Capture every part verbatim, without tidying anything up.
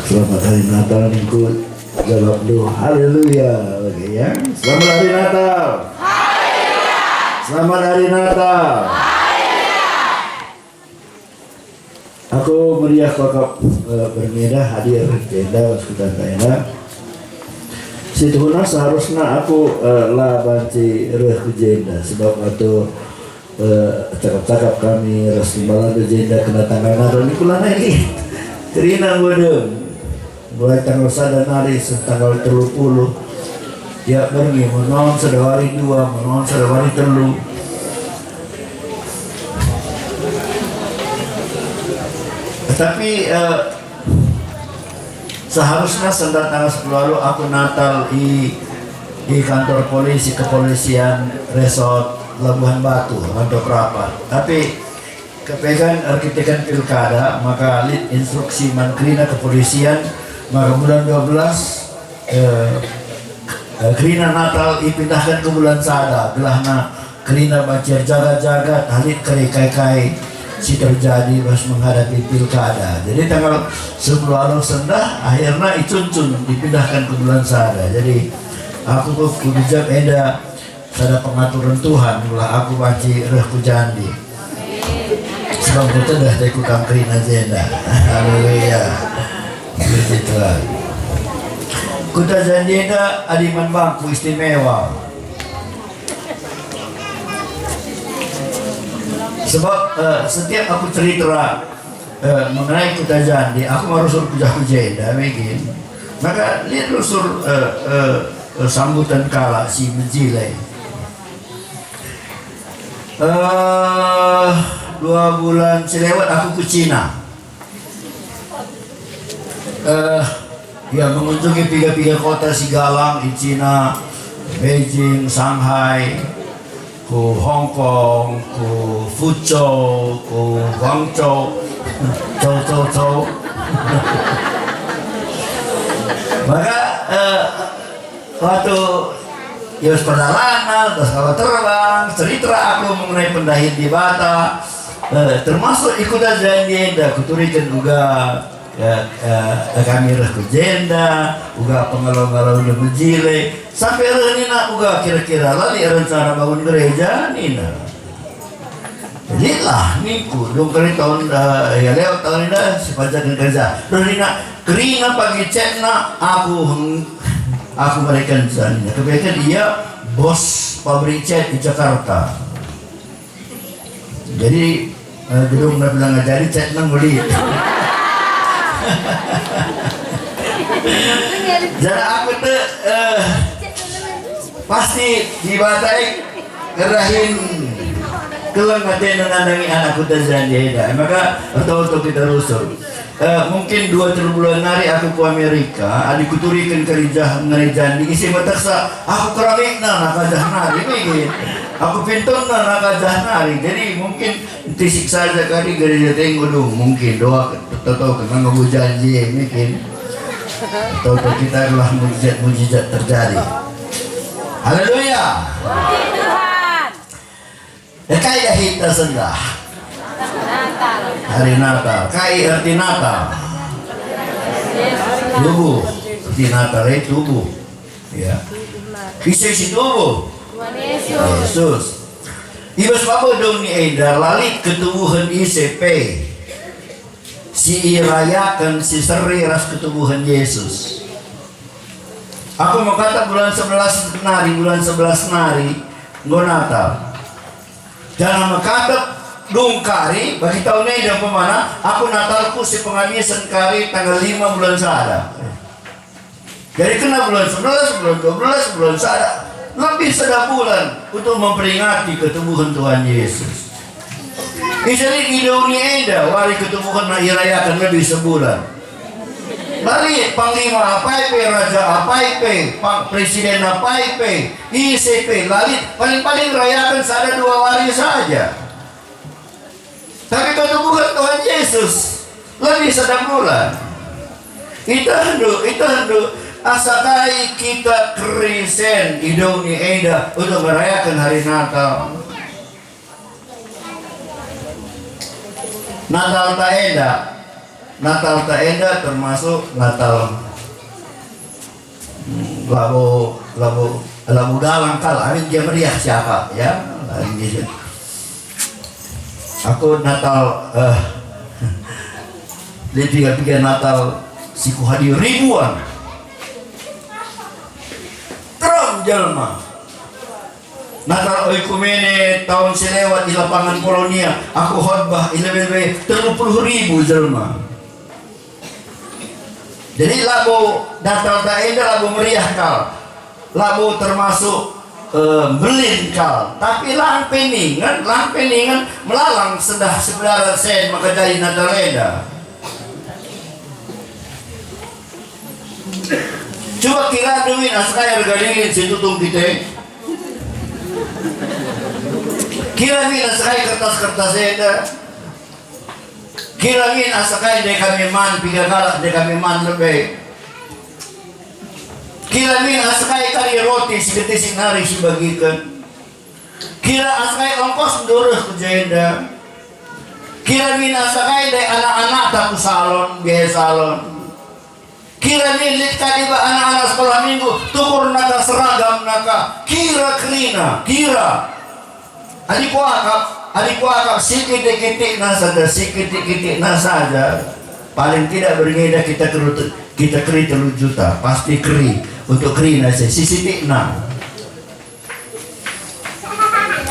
Selamat Hari Natal ningku jawabndu, haleluya. Oke ya. Selamat Hari Natal. Selamat Hari Natal. Aku meriah kuakap, eh, berngi enda hadir jenda, pas kutanta enda. Situhuna seharusna aku, eh, la banci reh ku jenda, sebab waktu, eh, cakap-cakap kami ras imbalan jenda kena tanggal Natal ningku lanai lit. Kerina enggo dem. Mulai tanggal sada nari seh tanggal telu puluh. Tiap berngi, menon sada wari dua, menon sada wari telu. Tapi, eh, seharusna sendah tanggal sepuluh alu aku Natal i, i kantor polisi, kepolisian Resort Labuhan Batu, kantor rapat. Tapi kepegan erkiteken pilkada, maka lit instruksi man kerina kepolisian, maka bulan dua belas, eh, eh, kerina Natal ipindahken ke bulan sada, gelahna kerina banci erjaga-jaga, tah lit kari kai-kai si terjadi pas menghadapi pilkada. Jadi tanggal sepuluh alu sendah, akhirna icuncun, dipindahken ke bulan sada. Jadi aku ku-, kugejap enda sada pengaturen Tuhan, gelah aku banci reh ku Jandi. Sebab kutedeh te kutangkeri na jenda. Haleluya. Puji Tuhan. Kuta Jandi enda adi man bangku istimewa. Sebab, eh, setiap aku cerita, eh, mengenai Kuta Jandi, aku mah rusur ku jah ku jenda, begin. Maka lit rusur, eh, eh, eh, sambutan kalak si mejile. Eh, dua bulan si lewat aku ku Cina. Eh, ya, mengunjungi piga-piga kota si galang i Cina, Beijing, Shanghai, ku Hong Kong, ku Fuzhou, ku Guangzhou, Zhou, Zhou, Zhou. Maka, eh, waktu ya, perjalanan, terus kapal terbang, cerita aku mengenai pendahin Dibata, eh, termasuk ikut aja enda, kuturiken uga. Ya, eh, kami reh ku jenda, uga pengalo-ngalo mejile, sampai reh nina uga kira-kira la lit rencana bangun gereja nina. Lit lah ningku, dung kari tahun, eh, ya lewat tahun enda, sipajaken gereja. Reh nina, kerina pagi chatna, aku heng-, aku mereken nina. Kebanyakan ia bos pabrik cat di Jakarta. Jadi, eh, gedung na bilang ngajari chat nang uli. Jadi aku te, eh, pasti Dibata e ngerahin keleng atena nandangi anak Kuta Jandi enda. Maka ertoto kita rusur. Eh, mungkin dua telu bulan nari aku ku Amerika, adi kuturiken gereja, gereja ndi ise meteksa, aku keramikna na kajah nari, mungkin. Aku pintunna na kajah nari. Jadi mungkin tisik saja kali gereja tenggo dong, mungkin doa toto kena ngebu janji, mungkin. Toto kita adalah mujizat-mujizat terjadi. Haleluya. Puji Tuhan. Eh, kai dahinta sendah? Natal. Hari Natal. Kai erti Natal? Tubuh. Erti Natal, eh, tubuh. Ya. Ise si tubuh? Tuhan Yesus. Yesus. I bas babo doni enda la lit ketubuhen ise pe si irayaken si seri ras ketubuhen Yesus. Aku mekatep bulan sebelas nari, bulan sebelas nari enggo Natal. Janah mekatep dung kari, bagi tahun enda umpamana, aku Natalku si pengamisen kari tanggal lima bulan sada. Jadi kena bulan sebelas, bulan dua belas, bulan sada, lebih sada bulan untuk memperingati ketubuhen Tuhan Yesus. Ise lit i doni enda wari ketubuhenna irayaken lebih sebulan. La lit panglima apai pe, raja apai pe, pang-, presiden apai pe, ise pe, la lit, paling-paling rayaken sada dua wari saja. Tapi ketubuhen Tuhan Yesus lebih sada bulan. Itehndu, itehndu, asa kai kita Kristen i doni enda untuk merayaken hari Natal. Natal ta enda, Natal ta enda termasuk Natal, mm, labo, labo, labo galang kal, amin gia meriah siakap, ya. Amin gia. Aku Natal, eh, dia piga-piga Natal si kuhadiri ribuan. Terem jelma. Natal Oikumene tahun si lewat i lapangan Polonia, aku khotbah i lebe-lebe telu puluh ribu jelma. Jadi labo Natal ta enda labo meriah kal, labo termasuk, eh, mbelin kal, tapi lang pe ningen, lang pe ningen melalang sendah sebedaran sen maka jadi Natal enda. Cuba kira duin asa kai rega lilin si tutung kita. Kira min asa kai kertas-kertas enda. Kira min asa kai ndai kami man, piga kalak ndai kami man lebe. Kira min asa kai kari roti si kentisik nari si bagiken. Kira asa kai ongkos ndureh ku jenda. Kira min asa kai ndai anak-anakta ku salon, biaya salon. Kira min lit ka deba anak-anak sekolah minggu, tukur naka seragam naka, kira kerina, kira. Adi kuakap, adi kuakap sikitik-kitikna saja, sikitik-kitikna saja. Paling tidak berngi enda kita keri, kita keri telu juta, pasti keri. Untuk kerina si, si sitikna.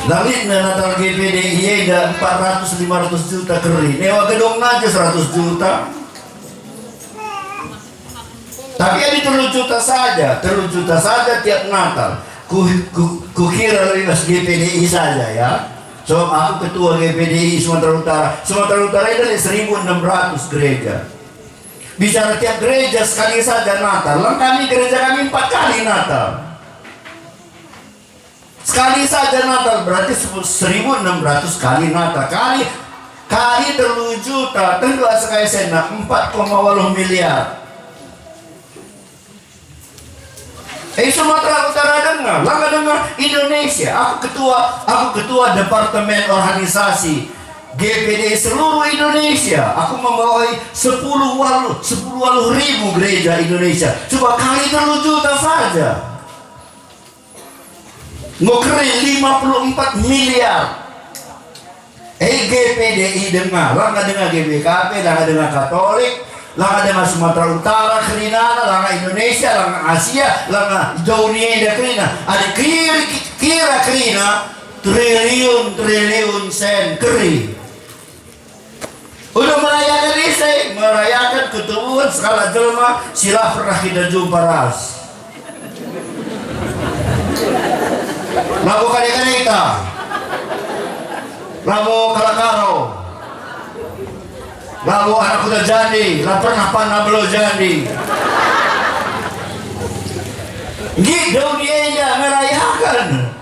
Lalitna Natal G P D I enda empat ratus lima ratus juta keri. Newa gedung aja seratus juta. Tapi adi telu juta saja, telu juta saja tiap Natal. Ku, ku, kukira lebih mas G P D I saja, ya. Sebab aku ketua G P D I Sumatera Utara. Sumatera Utara itu ada seribu enam ratus gereja. Bicara tiap gereja sekali saja Natal. Lang kami, gereja kami empat kali Natal. Sekali saja Natal berarti sepu-, seribu enam ratus kali Natal. Kali, kali telu juta, tentu asa kai senna, empat koma waluh miliar. Eh, Sumatera Utara denga, langa denga Indonesia. Aku ketua, aku ketua departemen organisasi G P D seluruh Indonesia. Aku membawai sepuluh waluh, sepuluh waluh ribu gereja Indonesia. Coba kali telu juta saja. Enggo keri lima puluh empat miliar. Eh, G P D I denga, langa denga G B K P, langa denga Katolik, langa denga Sumatera Utara, kerinana, langa Indonesia, langa Asia, langa doni enda kerina. Adi kiri, kira kerina, triliun-triliun sen keri. Untuk merayakan ise, merayakan ketubuhen sekalak jelma si la pernah kita jumpa ras. Labo kade-kadeta. Labo kalak Karo. Labo anak kuta Jandi, la pernah panna belo Jandi. Nggit doni enda merayakan.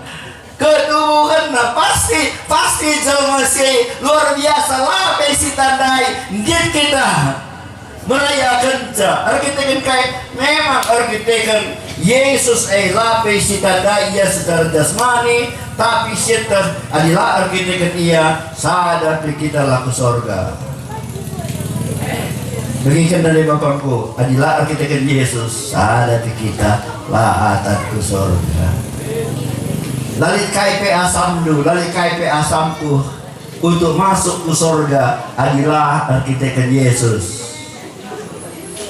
Ketubuhenna pasti, pasti jelma si luar biasa, la pe sitandai. Nggit kita merayakenca. Erkiteken kai? Memang erkiteken Yesus e la pe sitandai ia secara jasmani, tapi sieteh adi la erkiteken ia, sada pe kita la ku sorga. Begiken nande bapangku, adi la erkiteken Yesus, sada pe kita la atat ku sorga. La lit kai pe asamndu, la lit kai pe asamku untuk masuk ku sorga, adi la erkiteken Yesus.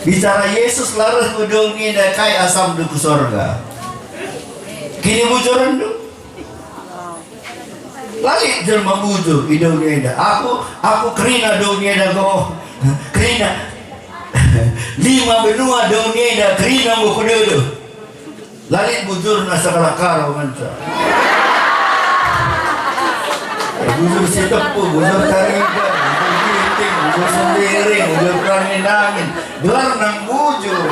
Bicara Yesus la reh ku doni enda, kai asamndu ku sorga? Kinibujurenndu? La lit jelma bujur i doni enda. Aku, aku kerina doni enda enggo. Kerina. Lima benua doni enda kerina enggo kudedeh. La lit bujurna sekalak Karo ngenca. Bujur Sitepu, bujur Tarigan, bujur Ginting, bujur Sembiring, bujur Perangin-angin. Gelar nang bujur.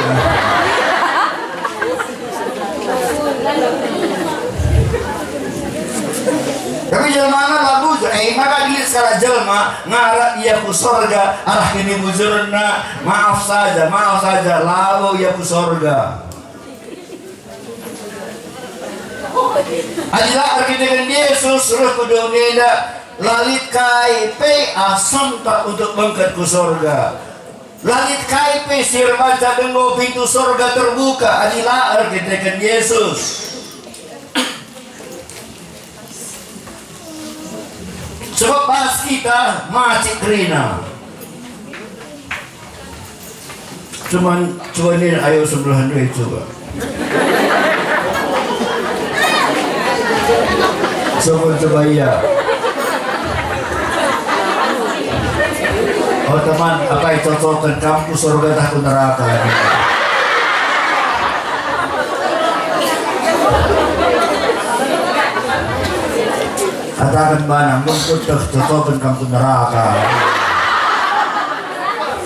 Tapi jelmana la bujur, eh, maka lit sekalak jelma ngarap ia ku sorga, arah kinibujurna, maaf saja, maaf saja, labo ia ku sorga. Adi la erkiteken Yesus reh ku doni enda, la lit kai pe asamta untuk bengket ku sorga. La lit kai pe si erbahanca enggo pintu sorga terbuka adi la erkiteken Jesus. Sebab bas kita macik kerina. Cuman, cuman ini ayo sebelah dua coba. Coba, coba iya. Oh, teman, apai cocoken kam ku surga tah ku neraka? Kataken bana, "Mun kueteh cocoken kam ku neraka."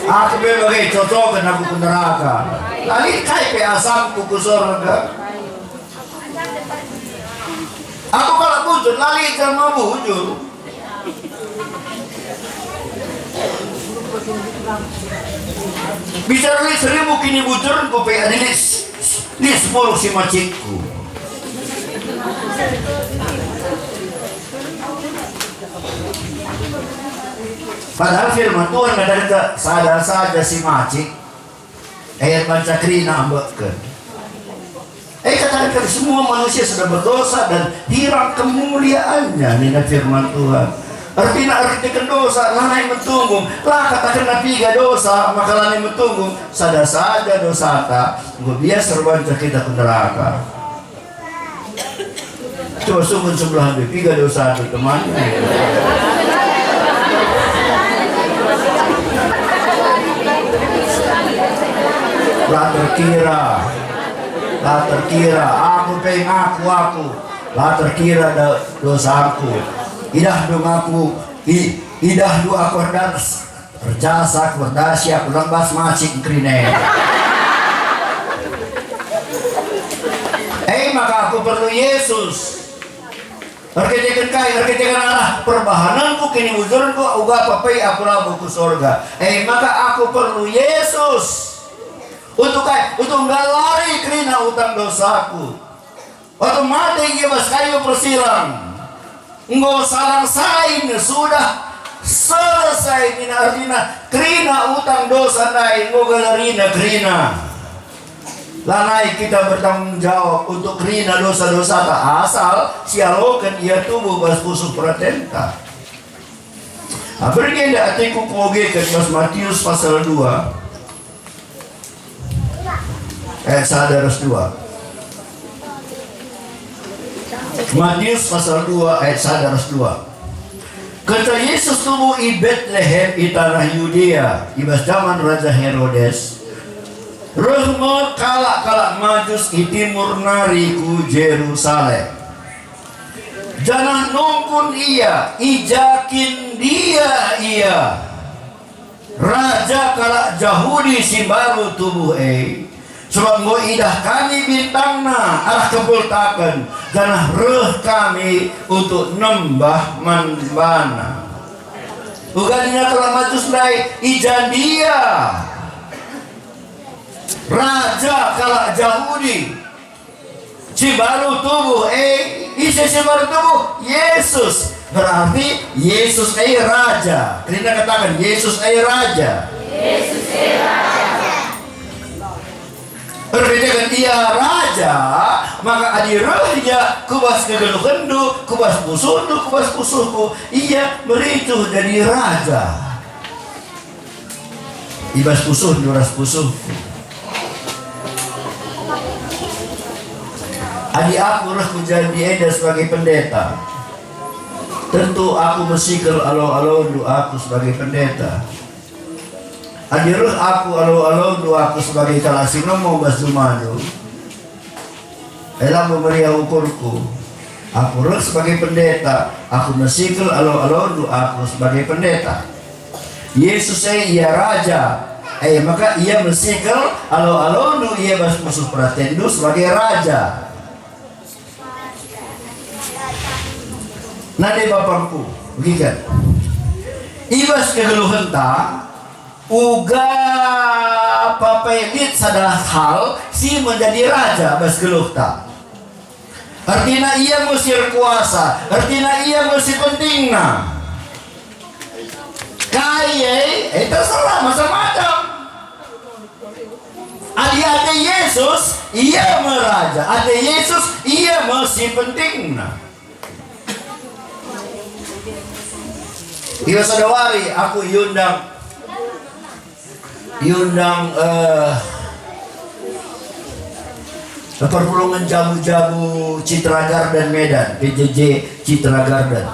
Aku pe bage cocoken aku ku neraka. La lit kai pe asamku ku sorga. Aku kalak bujur, la lit jelma bujur. Bicara lit seribu kinibujurku pe adi lit, lit sepuluh si macikku. Padahal firman Tuhan katakenca, "Sada saja si macik, e erbahanca kerina ambekken." E, katakenca, "Semua manusia sudah berdosa dan hilang kemuliaannya," nina firman Tuhan. Ertina erkiteken dosa, lanai metunggung. La katakenna piga dosa, maka lanai metunggung. Sada saja dosata, enggo bias erbahanca kita ku neraka. Coba sungkun sebelah dua, piga dosa tu, teman? La terkira, la terkira. Aku pe ngaku aku, la terkira do-, dosaku. Idahndu ngaku, i-, idahndu aku erdas. Erjasa, kuerdasi, aku lang bas macik kerina e. E maka aku perlu Yesus. Erkiteken kai? Erkiteken arah perbahanenku, kinibujurenku, uga pe aku labo ku sorga. E maka aku perlu Yesus. Untuk kai? Untuk nggalari kerina utang dosaku. Waktu mate ia bas kayu persilang, enggo salang sain sudah selesai, nina ertina kerina utang dosa ndai, enggo galarina kerina. Lanai kita bertanggung jawab untuk kerina dosa-dosata asal sialoken ia tubuh bas pusuh peratenta. Bage enda ateku kubegeken bas Matius pasal dua ayat sada ras dua. Matius pasal dua ayat sada ras dua. Kenca Jesus tubuh i Betlehem i taneh Yudea, i bas jaman Raja Herodes, reh me kalak-kalak Majus i timur nari ku Jerusalem. Janah nungkun ia, "I ja kin ndia ia, Raja kalak Jahudi si mbaru tubuh e? Sebab enggo idah kami bintangna arah kepultaken, janah reh kami untuk nembah man bana." Uga nina kalak Majus ndai, "I ja ndia, Raja kalak Jahudi?" Si mbaru tubuh, eh, ise si mbaru tubuh? Yesus. Berarti Yesus e Raja. Kerina kataken, "Yesus e Raja." Yesus e Raja. Erkiteken ia Raja, maka adi reh ia ku bas kegeluhenndu, ku bas pusuhndu, ku bas pusuhku, ia mericuh jadi Raja. I bas pusuhndu ras pusuhku. Adi aku reh ku ja enda sebagai pendeta, tentu aku mesikel alo-alondu aku sebagai pendeta. Adi reh aku alo-alondu aku sebagai kalak si nemo bas jumandu, e labo meriah ukurku. Aku reh sebagai pendeta, aku mesikel alo-alondu aku sebagai pendeta. Yesus e ia Raja, e maka ia mesikel alo-alondu ia bas pusuh peratenndu sebagai Raja. Nande bapangku, begiken. I bas kegeluhenta, uga pe lit sada hal si menjadi raja bas geluhta. Ertina ia me si erkuasa, ertina ia me si pentingna. Kai e? E terserah macam-macam. Yesus, ia me raja. Ate Yesus, ia me si pentingna. Iwa sada wari aku iundang, iundang, eh, perpulungen jabu-jabu Citra Garden Medan, P J J Citra Garden.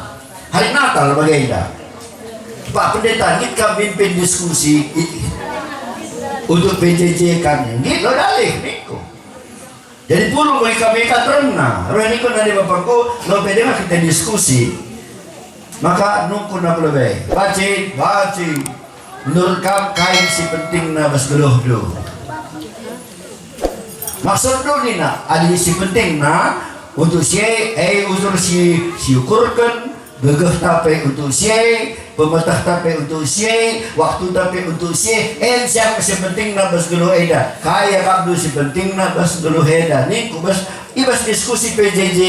Hari Natal bagenda. Pak Pendeta, nggit kam mimpin diskusi i-, untuk P J J kami. Nggit lo dalih, ningku. Jadi pulung bagi kami ka teremna. Reh ningku nande bapangku, lo pe denga kita diskusi. Maka nungkun aku lebe. Bacin, bacin. Menurut kam kai si pentingna bas geluhndu? Maksudndu nina, adi si pentingna untuk si e, e ukur si, si ukurken, gegehta pe untuk si e, pemetehta pe untuk si e, waktuta pe untuk si e, en siapa si pentingna bas geluh enda? Kai akapndu si pentingna bas geluh enda? Ningku bas, i bas diskusi P J J,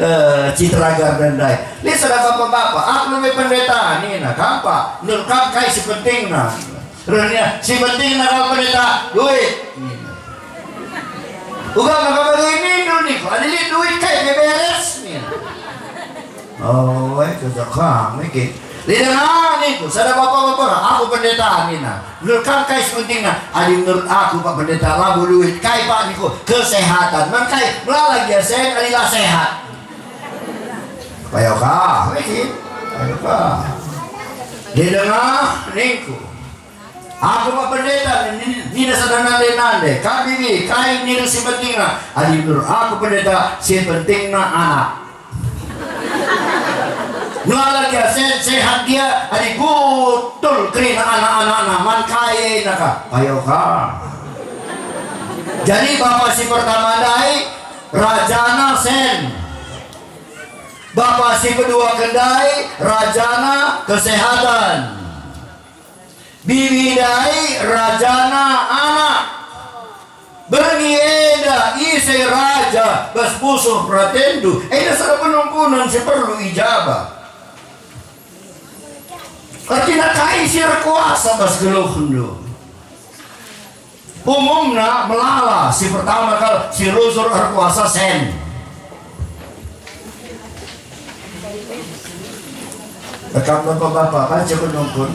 eh, Citra Garden ndai. Lit sada bapa-bapa, "Aku lebe pendeta," nina, "Kam, Pak, menurut kam kai si pentingna?" Terus nina, "Si pentingna kal pendeta, duit," nina. "Uga maka bage nindu," ningku, "adi lit duit kai pe beres," nina. "Oh, eh, cocok kam, eh, ke." Lit denga ningku, sada bapa-bapa, "Aku pendeta," nina. "Menurut kam kai si pentingna?" "Adi menurut aku, Pak Pendeta, labo duit. Kai, Pak?" ningku, "Kesehatan." "Man kai, melala gia sen adi la sehat." Payo ka, eh, ke. Payo ka. Lit denga ningku. "Aku Pak Pendeta," nina sada nande-nande. "Kam bibi, kai nina si pentingna?" "Adi menurut aku Pendeta, si pentingna anak. Melala gia sen, sehat gia, adi gutul kerina anak-anakna, man kai naka?" Payo ka. Jadi bapa si pertama ndai, rajana sen. Bapa si peduaken ndai, rajana kesehatan. Bibi ndai rajana anak. Berngi enda ise raja bas pusuh peratenndu, enda sada penungkunen si perlu ijaba. Ertina kai si erkuasa bas geluhndu? Umumna melala, si pertama kal si rusur erkuasa sen. Rekam bapak-bapak, baca penungkun.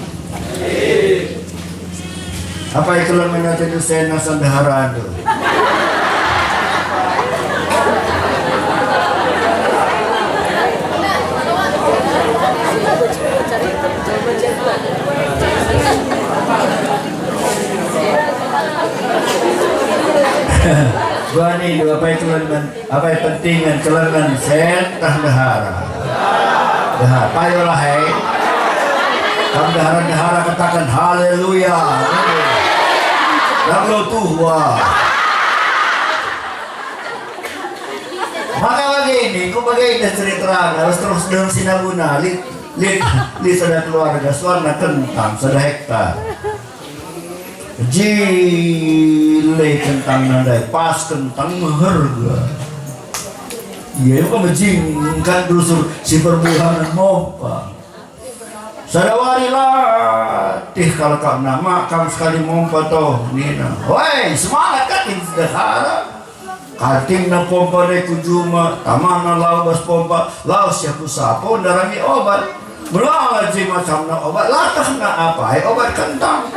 Apai keleng mena tedu sen nasa ndeharandu? Buani dua, apai keleng men-, apai pentingen, kelengen sen tah ndehara? Ndehara. Payolah, he. Kam ndehara-ndehara kataken, "Haleluya." Lalu tuh, wah. Maka bagini, ku bagenda cerita, terus, terus dengan sinaguna, lit, lit, lit sada keluarga, suarna kentang, sada hektar. Jile kentangna ndai, pas kentang meherga. Ia juga mejingkan rusur si perbulangen mompa. Sada wari latih kalak na, "Mak, kam sekali mompa toh," nina. "Woi, semangat kan, ndehara?" Kantingna pompa ndai ku juma, tamana lau bas pompa, lau si aku sapo ndarami obat. Melala je macamna obat, latehna apai obat kentang.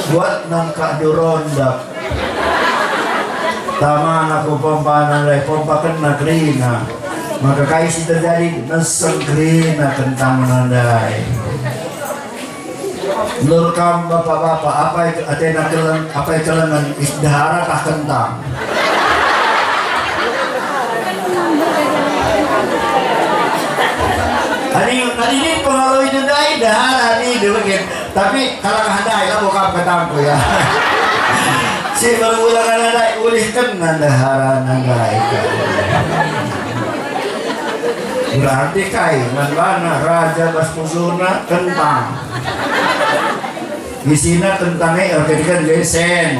Buat nangkah durondap. Tamana ku pompana ndai, pompa kena kerina. Maka kai si terjadi? Meseng kerina kentangna ndai. Lur kam bapak-bapak, apai atena keleng, apai kelengen, is ndehara tah kentang? Adi, adi lit pengaloi ndai, ndehara adi demikian. Tapi kalak ndai labo kam katangku ya. Si berulang ndai ulih kena ndeharana ndai. Berarti kai man bana raja bas pusuhna kentang. Isina kentang e erkiteken jai sen.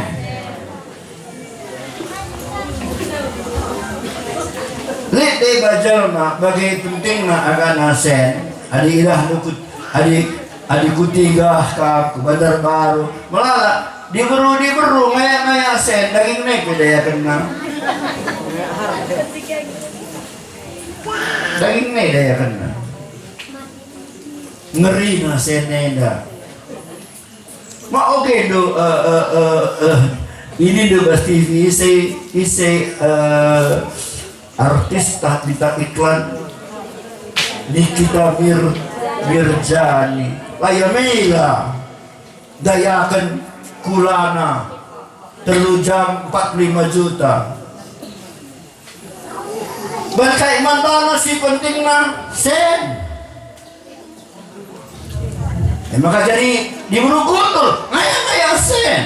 Lit deba jelma bage pentingna agana sen, adi idah nukut Adi, adi Kutiga kam, ku Banjarbaru, melala, diberu-diberu, ngayak-ngayak sen, daging nai pe dayakenna. Daging nai dayakenna. Ngerina sen enda. Ma oge do, eh, eh, eh, eh, ini do bas T V ise, ise, eh, artis tah bintang iklan Nikita Mir-, Mirjani. Laya mela dayaken kulana telu jam empat puluh lima juta. Berkai man bana si pentingna sen. E maka jadi diberu Guntur, ngaya-ngaya sen.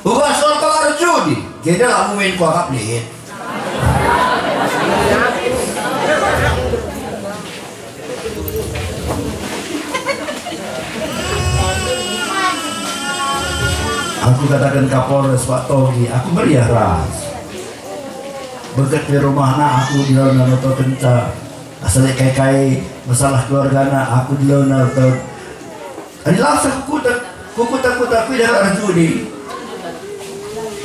Uga soal kalah erjudi, jadi lah muin kuakap lit. Aku kataken Kapolres, Pak Togi, aku meriah ras. Bengket pe rumahna aku dilona notokenca. Asal kai-kai masalah keluargana aku dilona noto. Adi lawes aku kuta, ku kuta-kuta ku daerah Arjuni.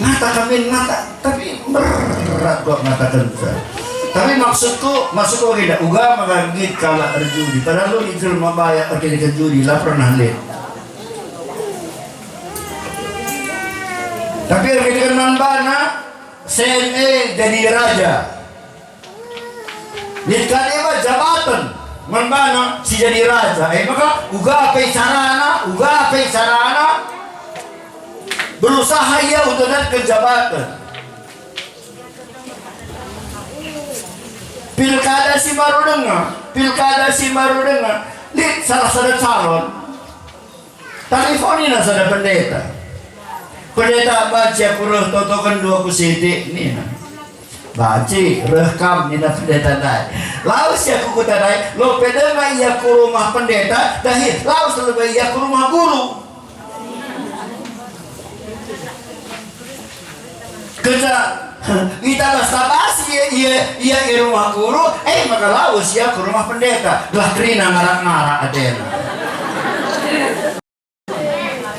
Ngata kami ngata, tapi berat kok ngatakenca. Tapi maksudku, maksudku gini, uga maka nggit kalak erjudi. Padahal lu jelma bayak erkiteken judi, la pernah lit. Tapi erkiteken man bana, sen e jadi raja. Lit ka deba jabaten man bana si jadi raja. E maka, uga pe carana, uga pe carana, berusaha ia untuk dapatken jabaten. Pilkada si mbaru denga, pilkada si mbaru denga, lit salah sada calon. Talifonina sada pendeta. "Pendeta, banci aku reh, totoken dua ku sitik," nina. "Banci, reh kam," nina pendeta ndai. Lawes ia ku kuta ndai, lo pe denga ia ku rumah pendeta, dahi lawes lebe ia ku rumah guru. Kenca itabas-tabas ia, ia, ia i rumah guru, e maka lawes ia ku rumah pendeta, gelah kerina ngarak-ngarak atena.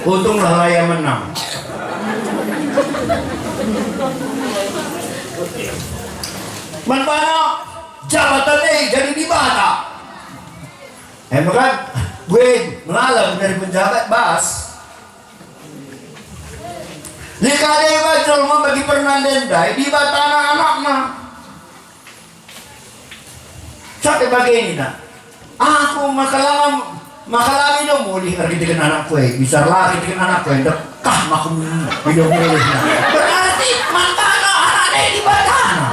Untunglah la ia menang. Man bana jabatan e jadi dibata. E maka, gue melala dari penjabat bas. Lit ka deba jelma bagi pernanden ndai, dibatana anakna. Sampe bage nina, "Aku maka langa, maka langa ido mulih erkiteken anakku e, bisa la erkiteken anakku e, ndekah maka ido mulih." Berarti man bana anakna e dibatana.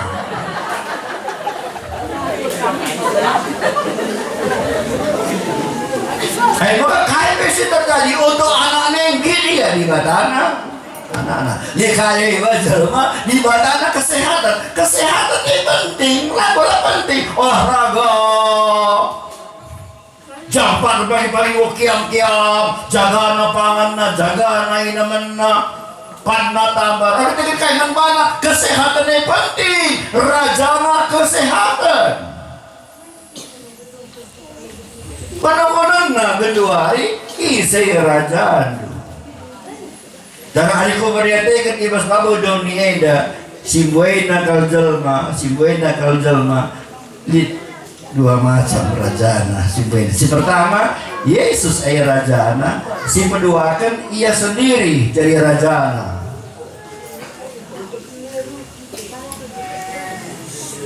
Eh, maka kai pe si terjadi untuk anakna e nggit ia dibatana. Anakna. Lit ka deba jelma dibatana kesehatan. Kesehatan e penting, la bola penting. Olahraga. Jam empat pagi-pagi, oh, kiam-kiam, jagana panganna, jagana inamenna, panna tambah. Tapi teget kai nang bana, kesehatan e penting, rajana kesehatan. Penunggunanna genduari, ise rajandu. Janah adi kuperdiateken i bas babo doni enda, si mbuena kal jelma, si mbuena kal jelma, lit dua macam rajana si mbuena. Si pertama, Yesus e rajana, si peduaken, ia sendiri jadi rajana.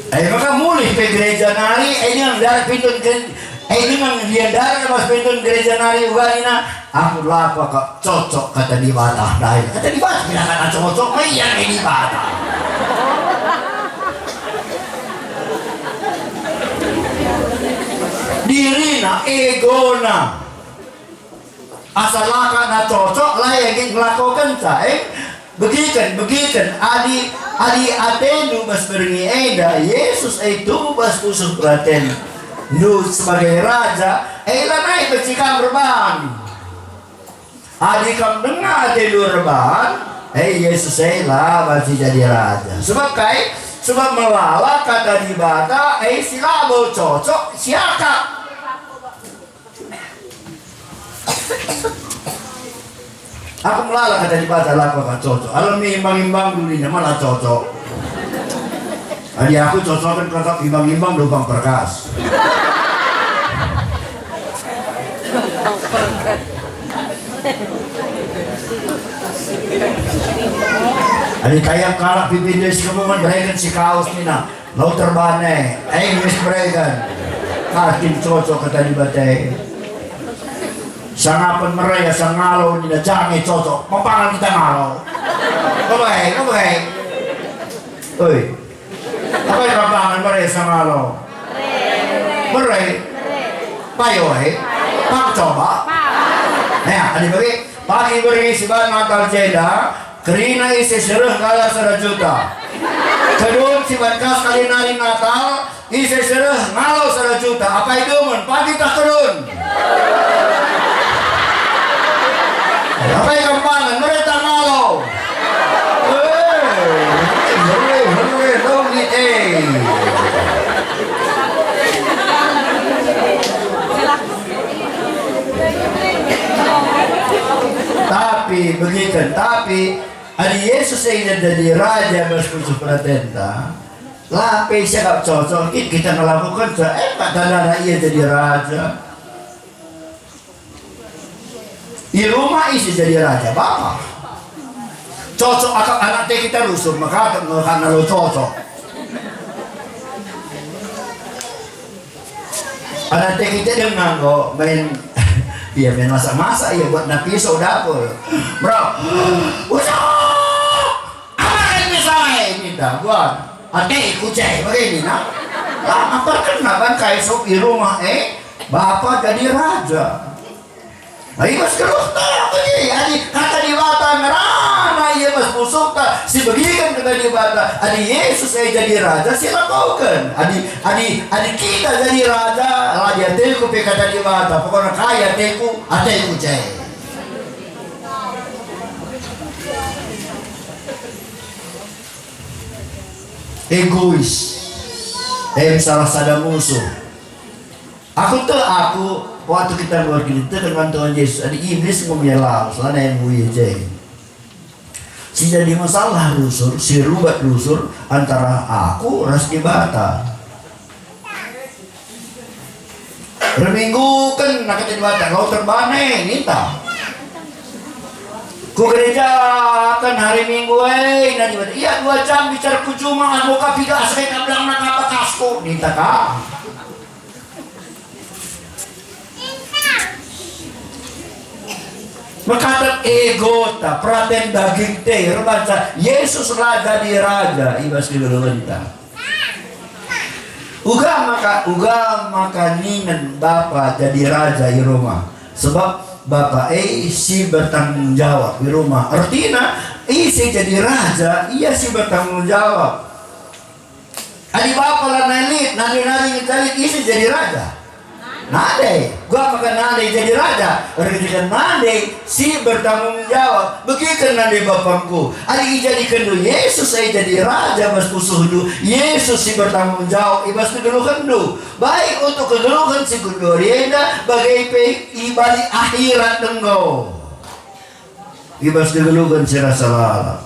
Eh, maka mulih pe gereja nari, eh, dengan darat pintun ke, eh, dengan dia darat mas pintun gereja nari uga nina, "Aku lako kak cocok," kata Dibata ndai. Kata Dibata, "Bila kata cocok, ma ia nge Dibata." Dirina, egona. Asa la kak na cocok, la ia nge ngelakokenca, eh? Begiken, begiken, adi, adi atendu bas berngi enda, Yesus e tuhu bas pusuh peraten. Ndu sebagai raja, e lanai benci kam erban. Adi kam denga atendu erban, e Yesus e la banci jadi raja. Sebab kai? Sebab melala kata Dibata, eh, si labo cocok, siakap. Aku melala kata Dibata, lako ka cocok. Alam ni imbang-imbang dunia mana cocok. Adi aku cocoken kata imbang-imbang lubang perkas. Adi kayap kalak pipin dua si kemuman bereken si kaus nina, lau terbane, English bereken. Akin cocok kata Dibata. Sangapen mere asa ngalo nina jange cocok, mampangan kita ngalo. Kebaik, kebaik. Oi. Apa yang mampangan mere asa ngalo? Mere. Payo, eh. Pak coba. Ya, adi bagi, pagi beri si ban Natal jenda, kerina ise sereh ngalo sada juta. Kedun si ban kas kali nari Natal, ise sereh ngalo sada juta. Apa idumen? Pagi tak kedun. Apa ikampangan? Mereta ngalo. Eh, hore, hore, dong ni, eh. Tapi begitu, tapi adi Yesus e jadi raja bas pusuh peratenta, la pe siakap cocok kin kita ngelakukenca, eh, tandana ia jadi raja. I rumah ise jadi raja, bapa. Cocok akap anak te kita rusur, maka ngelakana lo cocok. Anak te kita denga enggo main, ia main masak-masak, ia buat na pisau dapur. Bro, usah! Apa kan misalnya ini dah buat? Ate kucai begini nah. Lah, apa kena bangkai sok di rumah, eh? Bapa jadi raja. Nah, i bas geluhta bage, adi kata Dibata ngerana ia bas pusuhta, si begiken kata Dibata, adi Yesus e jadi raja, si lakoken. Adi, adi, adi kita jadi raja, la di ateku pe kata Dibata, pokokna kai ateku, ateku je. Egois. Em salah sada musuh. Aku tek, aku, waktu kita berkita dengan Tuhan Yesus, adi Iblis ngumia laus, lanai muya je. Si jadi masalah rusur, si rubat rusur antara aku ras Dibata. Remingguken, nina kata Dibata, lau terbane, ninta. Ku gerejaken hari Minggu e, nina Dibata, ia dua jam bicara ku juma, amo ka piga asa kai kablang naka bakasku, ninta ka. Mekadap egota, peraten daging te, erbahanca Yesus la jadi raja i bas kegeluhenta. Uga maka, uga maka ningen bapa jadi raja i rumah, sebab bapa e si bertanggung jawab i rumah. Ertina, ise jadi raja, ia si bertanggung jawab. Adi bapa lanai lit, nande-nande ngenca lit, ise jadi raja? Nande. Uga maka nande jadi raja, erkiteken nande si bertanggung jawab. Begiken nande bapangku, adi ijadikenndu Yesus e jadi raja bas pusuhndu, Yesus si bertanggung jawab i bas kegeluhenndu, baik untuk kegeluhen si genduari enda, bage pe i bali akhirat enggo. I bas kegeluhen si rasa lalap.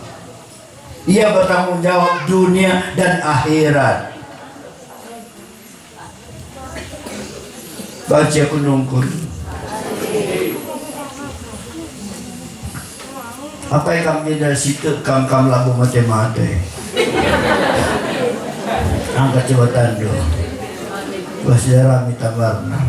Ia bertanggung jawab dunia dan akhirat. Banci aku nungkun. Apai kam jenda sitik kam, kam labo mate-mate. Angkat coba tandu. Wah, sejarah mita barna.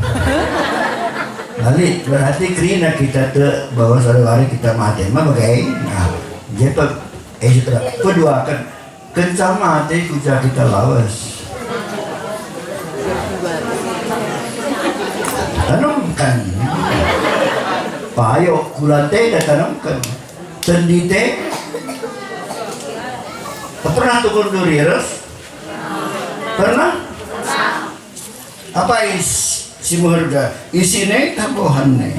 Balik, berarti kerina kita tek bahwa suatu hari kita mate. Ma bage? Nah, jepa, eh, sutra, peduaken. Kenca mate ku ja kita lawes. Tanemken. Payo, kulante da tanemken. Tendite. Pernah tukun duri ras? Pernah? Apa is si berharga? Isine tah bohanne?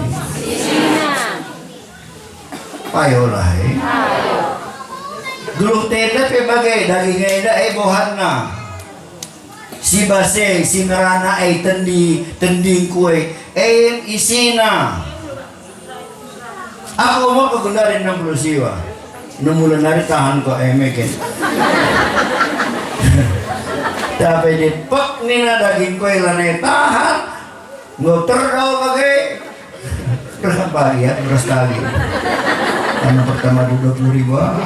Payolah, eh. Geluh tenda pe bage, daging enda e bohanna. Si base, si merana e tendi, tendingku e, en isina. Aku umurku genduari enam puluh siwa. Enam bulan nari tahan kok, e meken. Tapi dipek nina dagingku e lanai tahan. Enggo terdau bage. Terus apa ya, terus tali. Yang pertama dua puluh ribu, ah.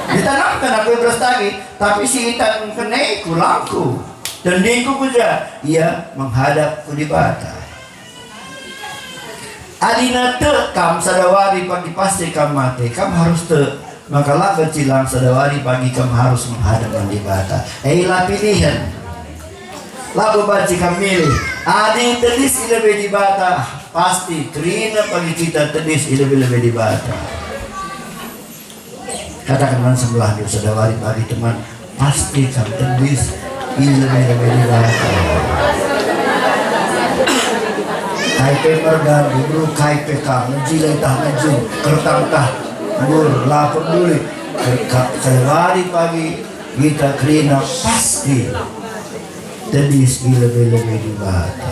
Ditanamken aku terus tali, tapi si itan kene kulangku. Tendingku ku ja, ia menghadap ku Dibata. Adina tek kam sada wari pagi pasti kam mate, kam harus tek. Maka la banci lang sada wari pagi kam harus menghadap man Dibata. E la pilihen. Labo banci kam milih. Adi tedis i lebe Dibata, pasti kerina pagi kita tedis i lebe-lebe Dibata. Kataken man sebelahndu sada wari pagi, teman, pasti kam tedis i lebe-lebe Dibata. Kai pe margandu, beru kai pe kam, mejile tah mejin, kertang tah, Nur, la peduli. Ka-, kal wari pagi kita kerina pasti tedis i lebe-lebe Dibata.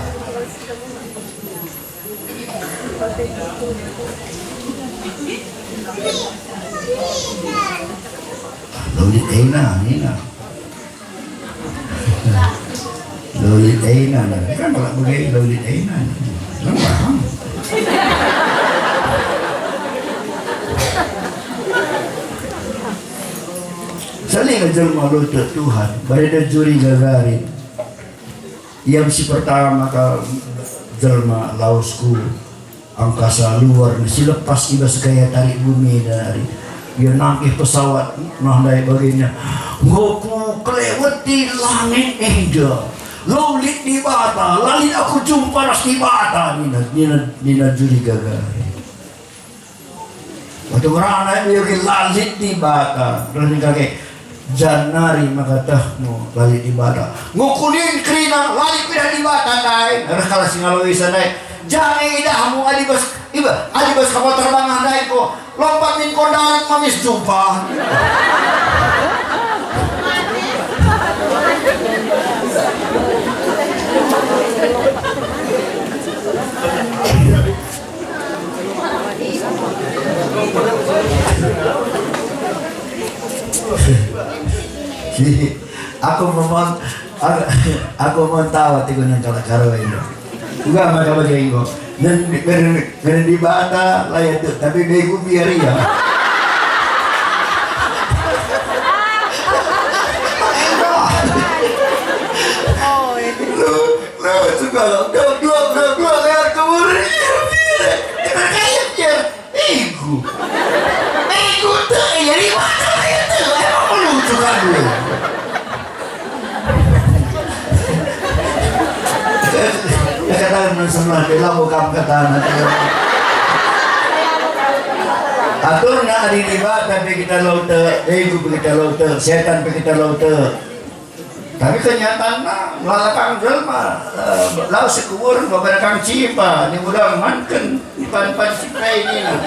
Lolit ena, nina. Lolit ena, nah, kan kalau bagi lolit ena, kan paham. Saling jelma lotek Tuhan, barenda juri Gagarin. Ia si pertama kal jelma lawes ku angkasa luar si lepas i bas gaya tarik bumi nari. Ia nangkih pesawat, nah, ndai bagina. Enggo kukeleweti langit enda. Lau lit Dibata, la lit aku jumpa ras Dibata, nina, nina, nina juri Gagarin. Waktu ngerana ia kin la lit Dibata, terus nina kage, "Jan nari maka tehndu la lit Dibata." Enggo kunin kerina, la lit pe Dibata ndai. Reh kalak si ngaloisa ndai, "Jange idahmu adi bas, iba, adi bas kapal terbang ndai ko, lompat min kondangan mamis jumpa." Aku memang, aku, aku memang tawa tiga nang kalak Karo ini. Uga maka bagi engko. Dan ngeren Dibata la ieteh, tapi begu biar ia. Lu, lu juga lo. Dua, dua, dua, dua, lewat kubur. Iya, iya. Kita kayak, iya. Iku. Iku tuh, iya, di mana itu? Emang lucu kan lu? Ya, katakan sebelah, dia labo kam katakan. Aturna adi Dibata pe kita lau tek, begu pe kita lau tek, setan pe kita lau tek. Tapi kenyataanna, melala kang jelma, eh, lawes si kuburen, babana kang cipa, nimbula manken, ipan-ipan cipa ini, nah.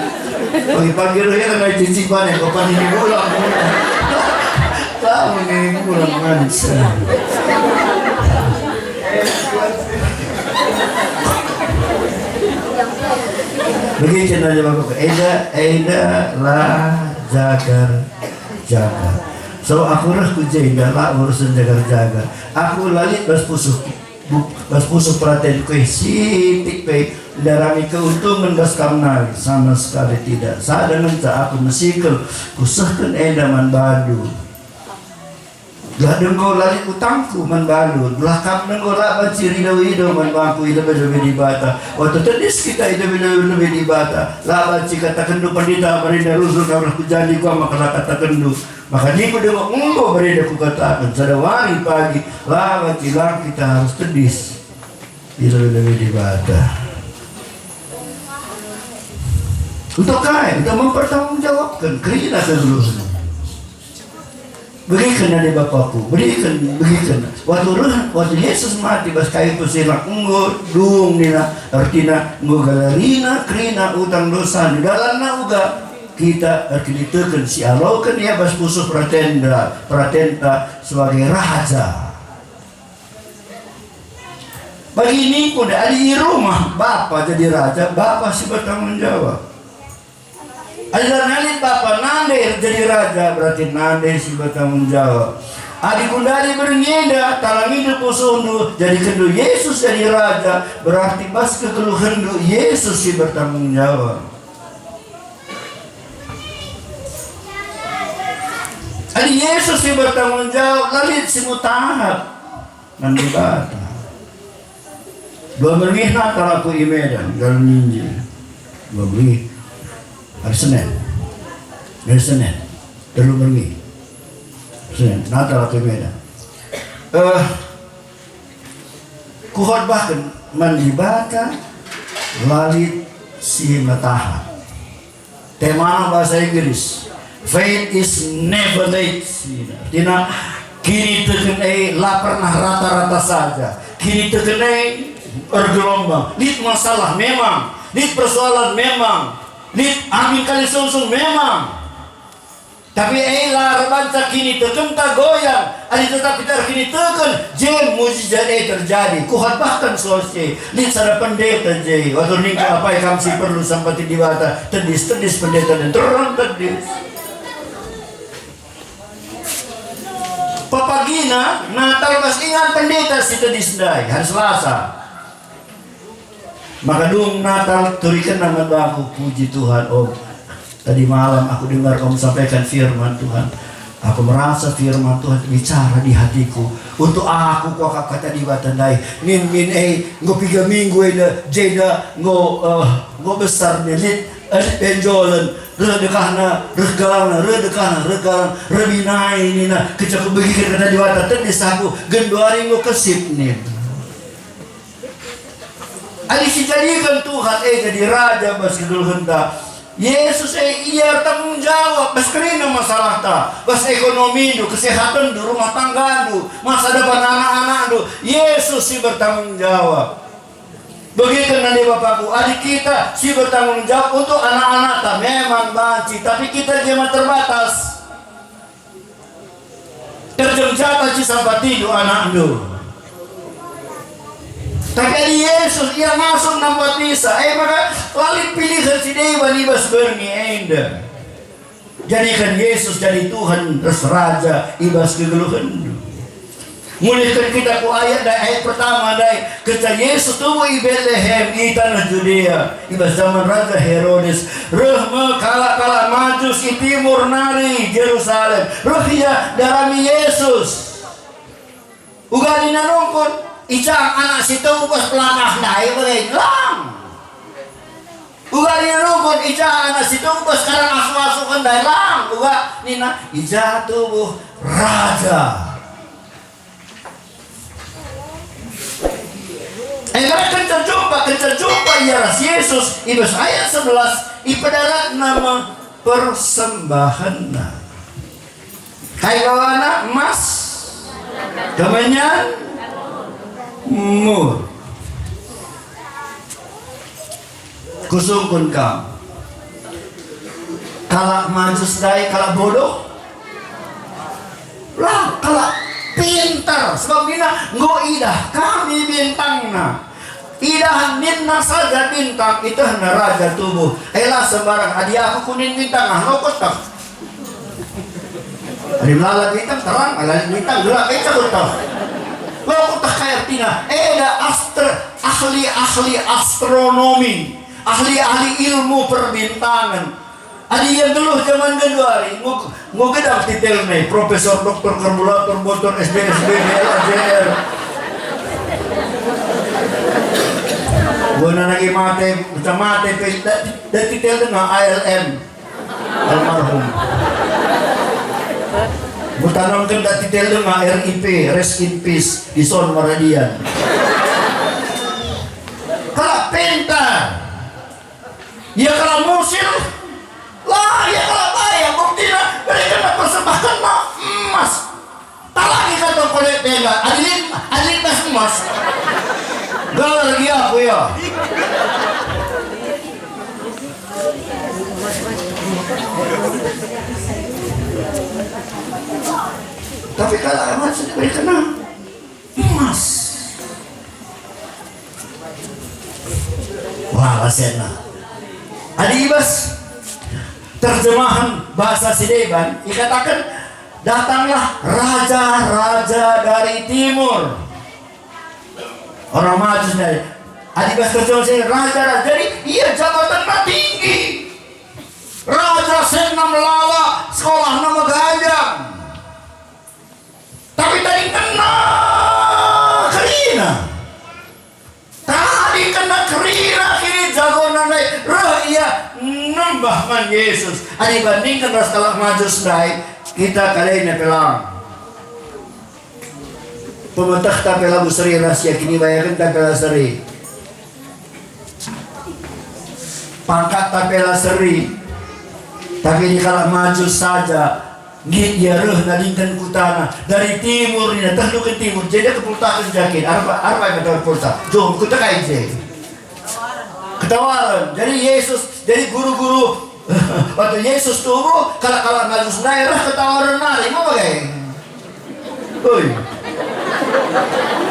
Pagi-pagi reh kan ai cicipa nih, bapak ini pulang. Tahu ini pulang mansa. Begitu aja, Bapak. Enda, enda la jagar. Jaga. So, aku reh ku jenda la urusen jagar-jagar. Aku la lit bas pusuh, bu-, bas pusuh peratenku e sitik pe ndarami keuntungan bas kam nari, sama sekali tidak. Sada ngenca aku mesikel, kusehken enda man bandu. Gelah denggo la lit utangku man bandu, gelah kam denggo la banci ridau-idau man bangku i lebe-lebe Dibata. Waktu tedis kita i lebe-lebe Dibata, la banci katakenndu, "Pendeta, barenda rusur kam reh ku jandi kuam maka la katakenndu." Maka ningku denggo, "Enggo, barenda kukataken, sada wari pagi, la banci lang kita harus tedis i lebe-lebe Dibata." Untuk kai? Untuk mempertanggungjawabkan kerina kegeluhen. Begiken adi bapakku, begiken, begiken. Waktu reh, waktu Yesus mati bas kayu persilang, enggo dung nina, ertina enggo galarina kerina utang dosa, dalanna uga. kita erkiniteken si ialoken ia bas pusuh peratenta, peratenta sebagai raja. Bagini pun adi i rumah bapa jadi raja, bapa si bertanggung jawab. Adi la lit bapa nande jadi raja, berarti nande si bertanggung jawab. Adi gundari berngi enda, talangindu pusuhndu, jadikenndu Yesus jadi raja, berarti bas kegeluhenndu Yesus si bertanggung jawab. Adi Yesus si bertanggung jawab, la lit si mutahap man Dibata. Dua berngi Natal aku i Medan, dalan ninja. Dua berngi. Hari Senin. Hari Senin. Telu berngi. Senin, Natal aku i Medan. Eh, kukhotbahken man Dibata la lit si metaha. Tema bahasa Inggris, "Faith is never late." Artina, kiniteken e la pernah rata-rata saja. Kiniteken e ergelombang. Lit masalah memang, lit persoalan memang, lit angin kalisungsung memang. Tapi e la erbanca kinitekenta goyang. Adi tetap kita erkiniteken, je mujizat e terjadi. Kukhotbahken sose, lit sada pendeta je. Waktu ningku, "Apai kam si perlu sampati Dibata?" Tedis-tedis pendeta dan terang tedis. Pepagina, Natal bas ingan pendeta si tedis ndai, hari Selasa. Maka dung Natal turikenna man bangku, puji Tuhan, oh, tadi malam aku dengar kamu sampaikan firman Tuhan. Aku merasa firman Tuhan bicara di hatiku. Untuk aku kuakap kata Dibata ndai. Min, min, eh, enggo piga minggu enda, jenda enggo, eh, enggo besar nih, lit, eh, lit benjolen, reh dekahna, reh galangna, reh dekahna, reh galang, reh binai nina, kenca kubegiken kata Dibata, tedis aku, genduari enggo kesip nih. Adi sijadiken Tuhan e jadi raja bas kegeluhenta, Yesus e ia ertanggung jawab bas kerina masalahta, bas ekonomindu, kesehatenndu, rumah tanggandu, masa depan anak-anakndu. Yesus si bertanggung jawab. Begitu nande Bapakku, adi kita si bertanggung jawab untuk anak-anakta, memang banci, tapi kita jema terbatas. Terjeng jata si sampatindu anakndu. Tapi adi Yesus, ia ngasup nampatisa, e maka la lit pilihen si deban i bas berngi enda. Jadiken Yesus jadi Tuhan ras Raja i bas kegeluhenndu. Mulihken kita ku ayat ndai, ayat pertama ndai, kenca Yesus tubuh i Betlehem i taneh Judea, i bas jaman Raja Herodes, reh me kalak-kalak Majus i timur nari Jerusalem, reh ia ndarami Yesus. Uga nina nungkun, "I ja anak si tubuh bas pelakah ndai bage?" Lang. Uga nina nungkun, "I ja anak si tubuh bas karang asuh-asuh ndai?" Lang. Uga nina, "I ja tubuh Raja." E maka kenca jumpa, kenca jumpa ia ras Yesus, i bas ayat sebelas, ipedaratna me persembahenna. Kai bawana? Emas, kemenyan, mur. Kusungkun kam. Kalak Majus ndai kalak bodoh? Lang, kalak pintar. Sebab nina, "Enggo idah kami bintangna." Idah ninna saja bintang, itehna raja tubuh. E la sembarang, adi aku kunin bintang, ah, enggo kueteh. Adi melala bintang terang, melala bintang gelap, e kueteh. Enggo kueteh kai ertina. Eda astro-, ahli-ahli astronomi, ahli-ahli ilmu perbintangan. Adi ia nggeluh jaman genduari, enggo, enggo gedang titelna, profesor, doktor, kalkulator, botor, S D S B, B L A J R. Buana nagi mate, macam mate pe, da, da titel denga A L M. Almarhum. Butanamken da titel denga R I P, rest in peace, Dison Maradian. Kalak pintar. Ia kalak musil, la ia kalak bayak, buktina mereka persembahkenna emas. Talangi kantong kolekta enda, adi lit, adi lit bas emas. Galar lagi aku, ya. Tapi kalak Majus ndai ibereken emas. Wah, lasena. Adi i bas terjemahan bahasa si deban ikataken, "Datanglah raja-raja dari timur." Orang Majus ndai. Adi bas terjemahan si raja-raja, jadi ia jabatanna tinggi. Raja senna melala, sekolahna meganjang. Tapi tadingkenna kerina. Tadingkenna kerina kin jagona ndai, reh ia nembah man Jesus. Adi bandingken ras kalak Majus ndai, kita kalena pe lang. Pemetehta pe labo seri ras ia, kinibayakenta pe la seri. Pangkatta pe la seri. Tapi adi kalak Majus saja, nggit ia reh nadingken kutana. Dari timur nina, teh nduken timur, jadi kepultaken jakin. Arba, arba mata kepulta. Jom, kutekai je. Ketawaren. Jadi Jesus, jadi guru-guru, waktu Jesus tubuh, kalak-kalak Majus ndai reh ketawaren nari. Mau bage? Oi.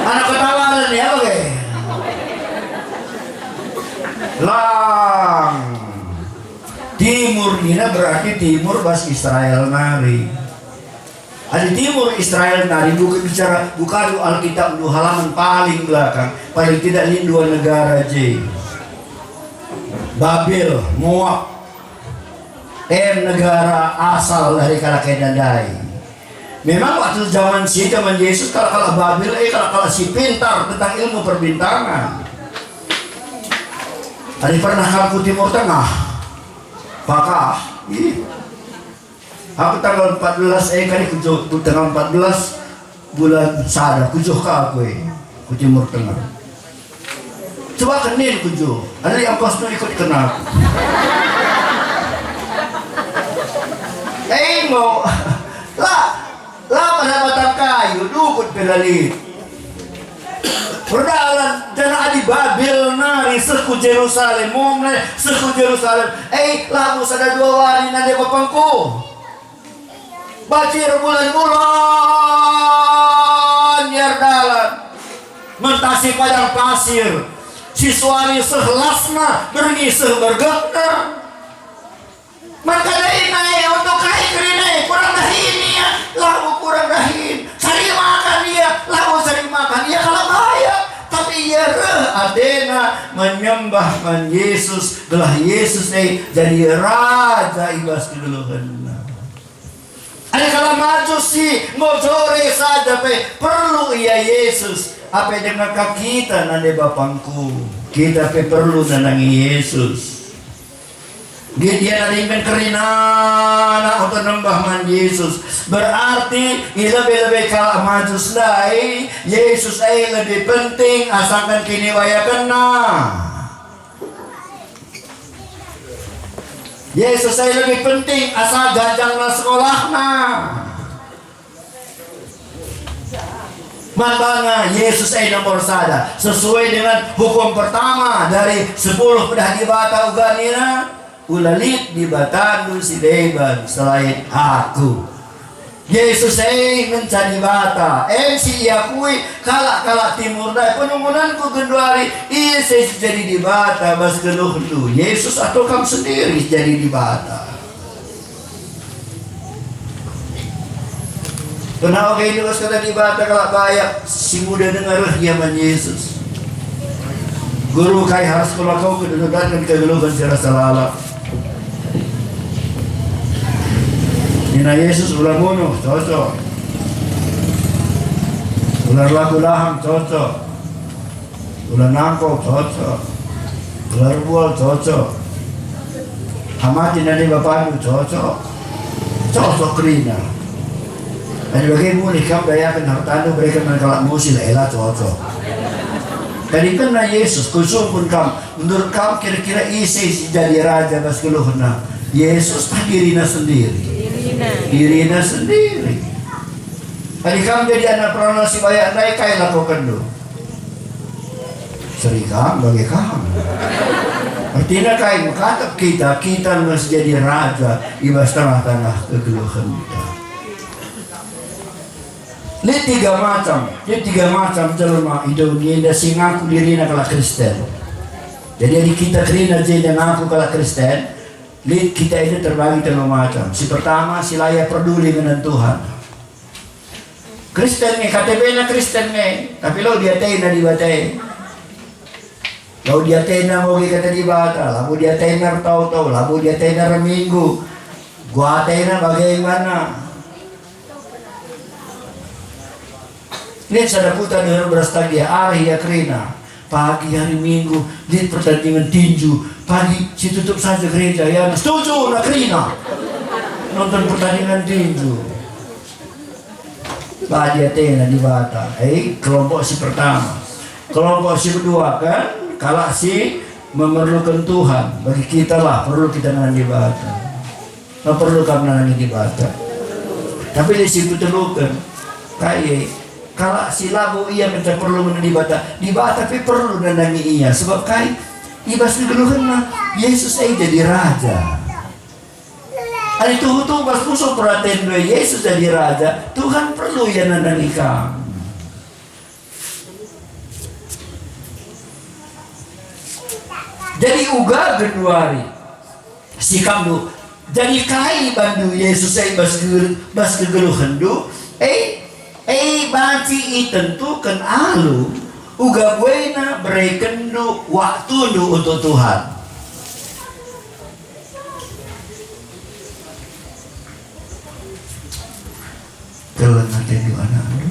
Anak ketawaren ya, oke. Lang. Timur nina berarti timur bas Israel nari. Adi timur Israel nari, buka bicara, buka Alkitab dua halaman paling belakang, paling tidak lit dua negara je. Babel, Moab, em negara asal dari kalak enda ndai. Memang waktu zaman si, zaman Jesus, kalak-kalak Babel, eh, kalak-kalak si pintar tentang ilmu perbintangan. Adi pernah kam ku Timur Tengah? Pakah. Ih. Aku tanggal empat belas, eh, kali ku Jo-, ku tanggal empat belas bulan sada, ku Johor ka aku, eh, ku Timur Tengah. Coba kenin ku Johor, ada yang kos tu ikut kena aku. Eh, enggo. La, la pada batang kayu, dukut pe la lit. Erdalan, janah adi Babel nari seh ku Jerusalem, mom nari seh ku Jerusalem, eh, labo sada dua wari nande bapangku. Bacin erbulan-bulan ia erdalan, mentasi padang pasir, si suari seh lasna, berngi seh bergehna. Man kada ina e, untuk kai kerina e, kurang dahin ia, labo kurang dahin. Sari makan ia, labo sari makan ia, kalak bayak. Tapi ia reh atena menyembah man Jesus, gelah Jesus e jadi raja i bas kegeluhenna. Adi kalak Majus si enggo jore saja pe perlu ia Jesus, apai denga ka kita nande bapangku, kita pe perlu nandangi Jesus. Nggit ia nadingken kerinana untuk nembah man Jesus. Berarti i lebe-lebe kalak Majus ndai, Jesus e lebih penting asaken kinibayakenna. Jesus e lebih penting asa ganjangna sekolahna. Man bana Jesus e nomor sada, sesuai dengan hukum pertama dari sepuluh pedah Dibata uga nina, "Ula lit Dibatandu si deban selain Aku." Jesus e ngenca Dibata, e si iakui kalak-kalak Timur ndai, penunggunanku genduari, ise si jadi Dibata bas geluhndu, Jesus atau kam sendiri si jadi Dibata? Pernah oge iluas kata Dibata kalak bayak si nguda denga reh ia man Jesus. Guru, kai harus kulakau kedundukan kegeluhen si rasa lalap? Nina Jesus, ula munuh, cocok. Ula erlaku lahang, cocok. Ula nangkok, cocok. Ula erbual, cocok. Hamati nande bapandu, cocok. Cocok kerina. Adi bage mulih kam dayaken hartandu bereken man kalak musil, ela cocok. Tadingkenna Jesus, kusungkun kam, menurut kam kira-kira ise si jadi raja bas geluhna? Jesus tah dirina sendiri? Dirina. Dirina sendiri. Adi kam jadi anak perana si bayak ndai, kai lakokenndu? Seri kam bage kam. Ertina kai? Mekatep kita, kita nge si jadi raja i bas tengah-tengah kegeluhenta. Lit tiga macam, lit tiga macam jelma i doni enda si ngaku dirina kalak Kristen. Jadi, adi kita kerina jenda ngaku kalak Kristen, lit kita enda terbagi telu macam. Si pertama, si la ia perduli dengan Tuhan. Kristen nge, K T P-na Kristen nge, tapi la diatena Dibata e. La diatena ngoge Kata Dibata, la diatena ertau-tau, la diatena erminggu. Guatena bage mana? Lit sada kuta deher beras tagia, arah ia kerina. Pagi hari Minggu, lit pertandingan tinju. Pagi si tutup saja gereja, ya, setuju, na kerina. Nonton pertandingan tinju. La diatena Dibata. Eh, kelompok si pertama. Kelompok si kedua kan, kalak si memerlukan Tuhan. Bagi kita lah, perlu kita dengan Dibata. Perlu kam nandangi Dibata. Tapi lit si kuteluken, kai e? Kalak si labo ia ngenca perlu nandangi Dibata, Dibata pe perlu nandangi ia. Sebab kai? I bas kegeluhenna, Yesus e jadi Raja. Adi tuhu-tuhu bas pusuh peratenndu e Yesus jadi Raja, Tuhan perlu ia nandangi kam. Jadi uga genduari sikamndu. Jadi kai bandu Yesus e bas ke-, bas kegeluhenndu? E, e banci itentuken alu uga buena berekenndu waktundu untuk Tuhan. Keleng atendu anakndu?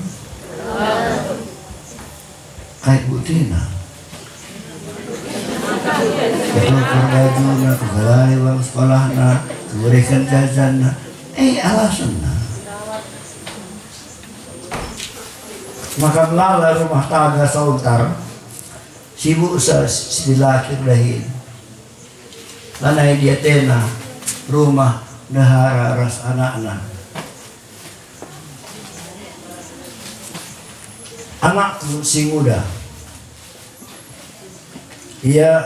Kai buktina? Kutukar bajuna, kugalai uang sekolahna, kubereken jajanna. Eh, alasenna. Maka melala rumah tangga sontar, sibuk sa si dilaki dahin. Lanai diatena rumah ndehara ras anakna. Anakku si nguda, ia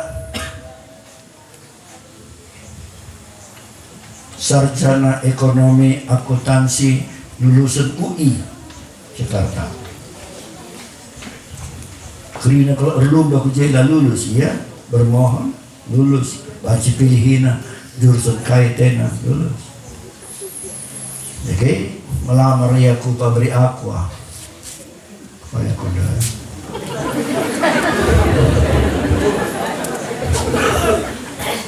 sarjana ekonomi akuntansi lulusen U I Jakarta. Kerina kalau erlumba ku je la lulus, ia bermohon. Lulus, banci pilihina jurusan kai tena, lulus. Jadi, melamar ia ku pabrik Aqua. Pabrik Aqua dah.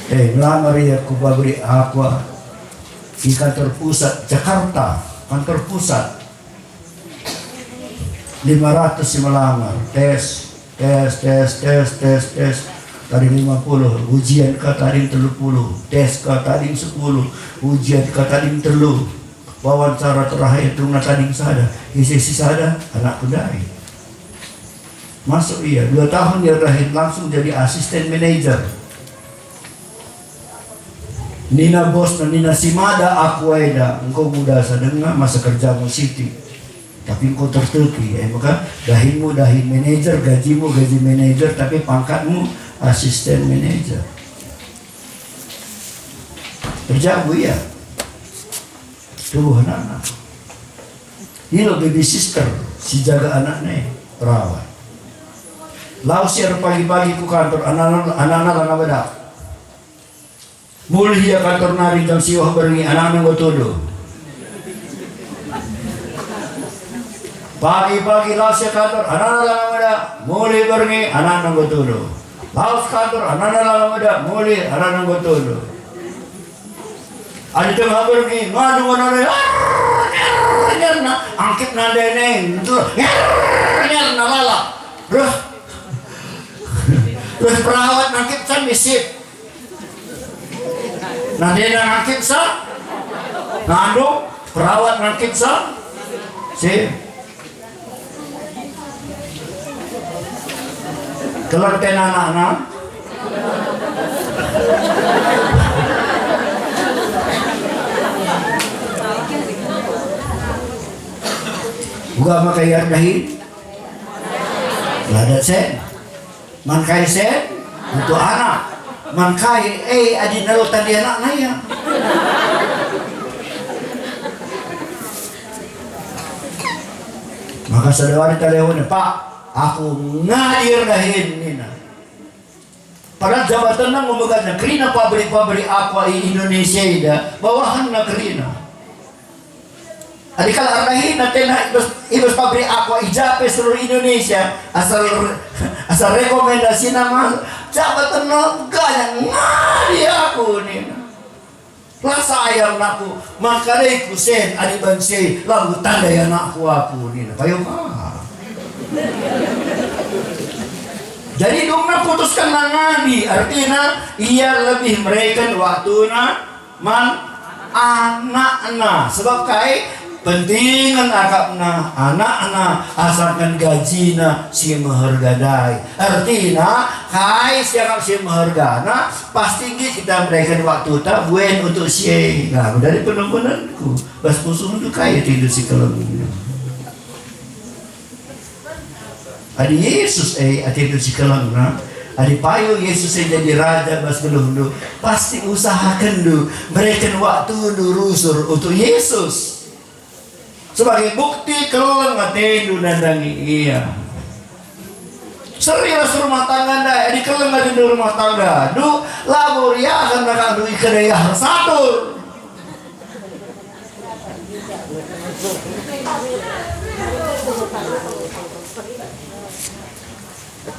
Eh, melamar ia ku pabrik Aqua di kantor pusat Jakarta, kantor pusat. Lima ratus si melamar, tes, tes, tes, tes, tes, tes. Tading lima puluh, ujian ka tading telu puluh, tes ka tading sepuluh, ujian ka tading telu. Wawancara terakhir tungna tading sada, isi si sada, anakku ndai. Masuk ia, dua tahun ia terakhir langsung jadi asisten manajer. Nina bosna, nina, "Si mada aku enda, enggo nguda sa denga masa kerjamu siti. Tapi enggo terteki, e maka dahinmu dahin manajer, gajimu gaji manajer, tapi pangkatmu asisten manajer." Erjabu ia. Tubuh anakna. Ilo babysitter si jaga anakna e, perawat. Lawes ia pagi-pagi ku kantor, anakna, anakna la ngaba dak. Mulih ia kantor nari jam siwah berngi, anakna enggo tuduh. Pagi-pagi lawes ia kantor, anakna la ngaba dak. Mulih berngi, anakna enggo tuduh. Lawes kantor, anakna la ngaba dak. Mulih, anakna enggo tuduh. Adi tengah berngi, ngadu anakna, "Nger, nger," na, angkip nandai neng, nger, nger, na lalap. Terus, terus perawat nangkip kan misip. Nandai nangkip sa, ngandung, perawat nangkip sa, si. Keleng tena anakna. Uga maka ia erdahin. La dat sen. Man kai sen? Untuk anak. Man kai e adi nalo tande anakna ia? Maka sada wari talehona, "Pak, aku ngadi erdahin," nina. Padahal jabatanna enggo meganjang, kerina pabrik-pabrik aqua i Indonesia enda, bawahanna kerina. Adi kalak erdahin atena i bas, i bas pabrik aqua i ja pe seluruh Indonesia, asal, asal rekomendasina masuk, jabatanna ganjang, ngadi aku nina. La sayang anakku, man kadeku sen adi banci e labo tandai anakku aku nina. Payo ka. Jadi dungna putuskenna ngadi, artina ia lebih mereken waktuna man anakna. Sebab kai? Pentingen akapna anakna, asalken gajina si meherga ndai. Ertina, kai si akap si mehergana, pasti nggit kita mereken waktuta buen untuk si e. Nah, dari penungkunanku, bas pusuhndu kai atendu si keleng. Adi Yesus e atendu si kelengna, adi payo Yesus e jadi raja bas geluhndu, pasti usahakenndu mereken waktundu rusur untuk Yesus. Sebagai bukti keleng atendu nandangi Ia. Seri ras rumah tangga ndai, adi keleng atendu rumah tanggandu, labo riahen akapndu i kedai satur.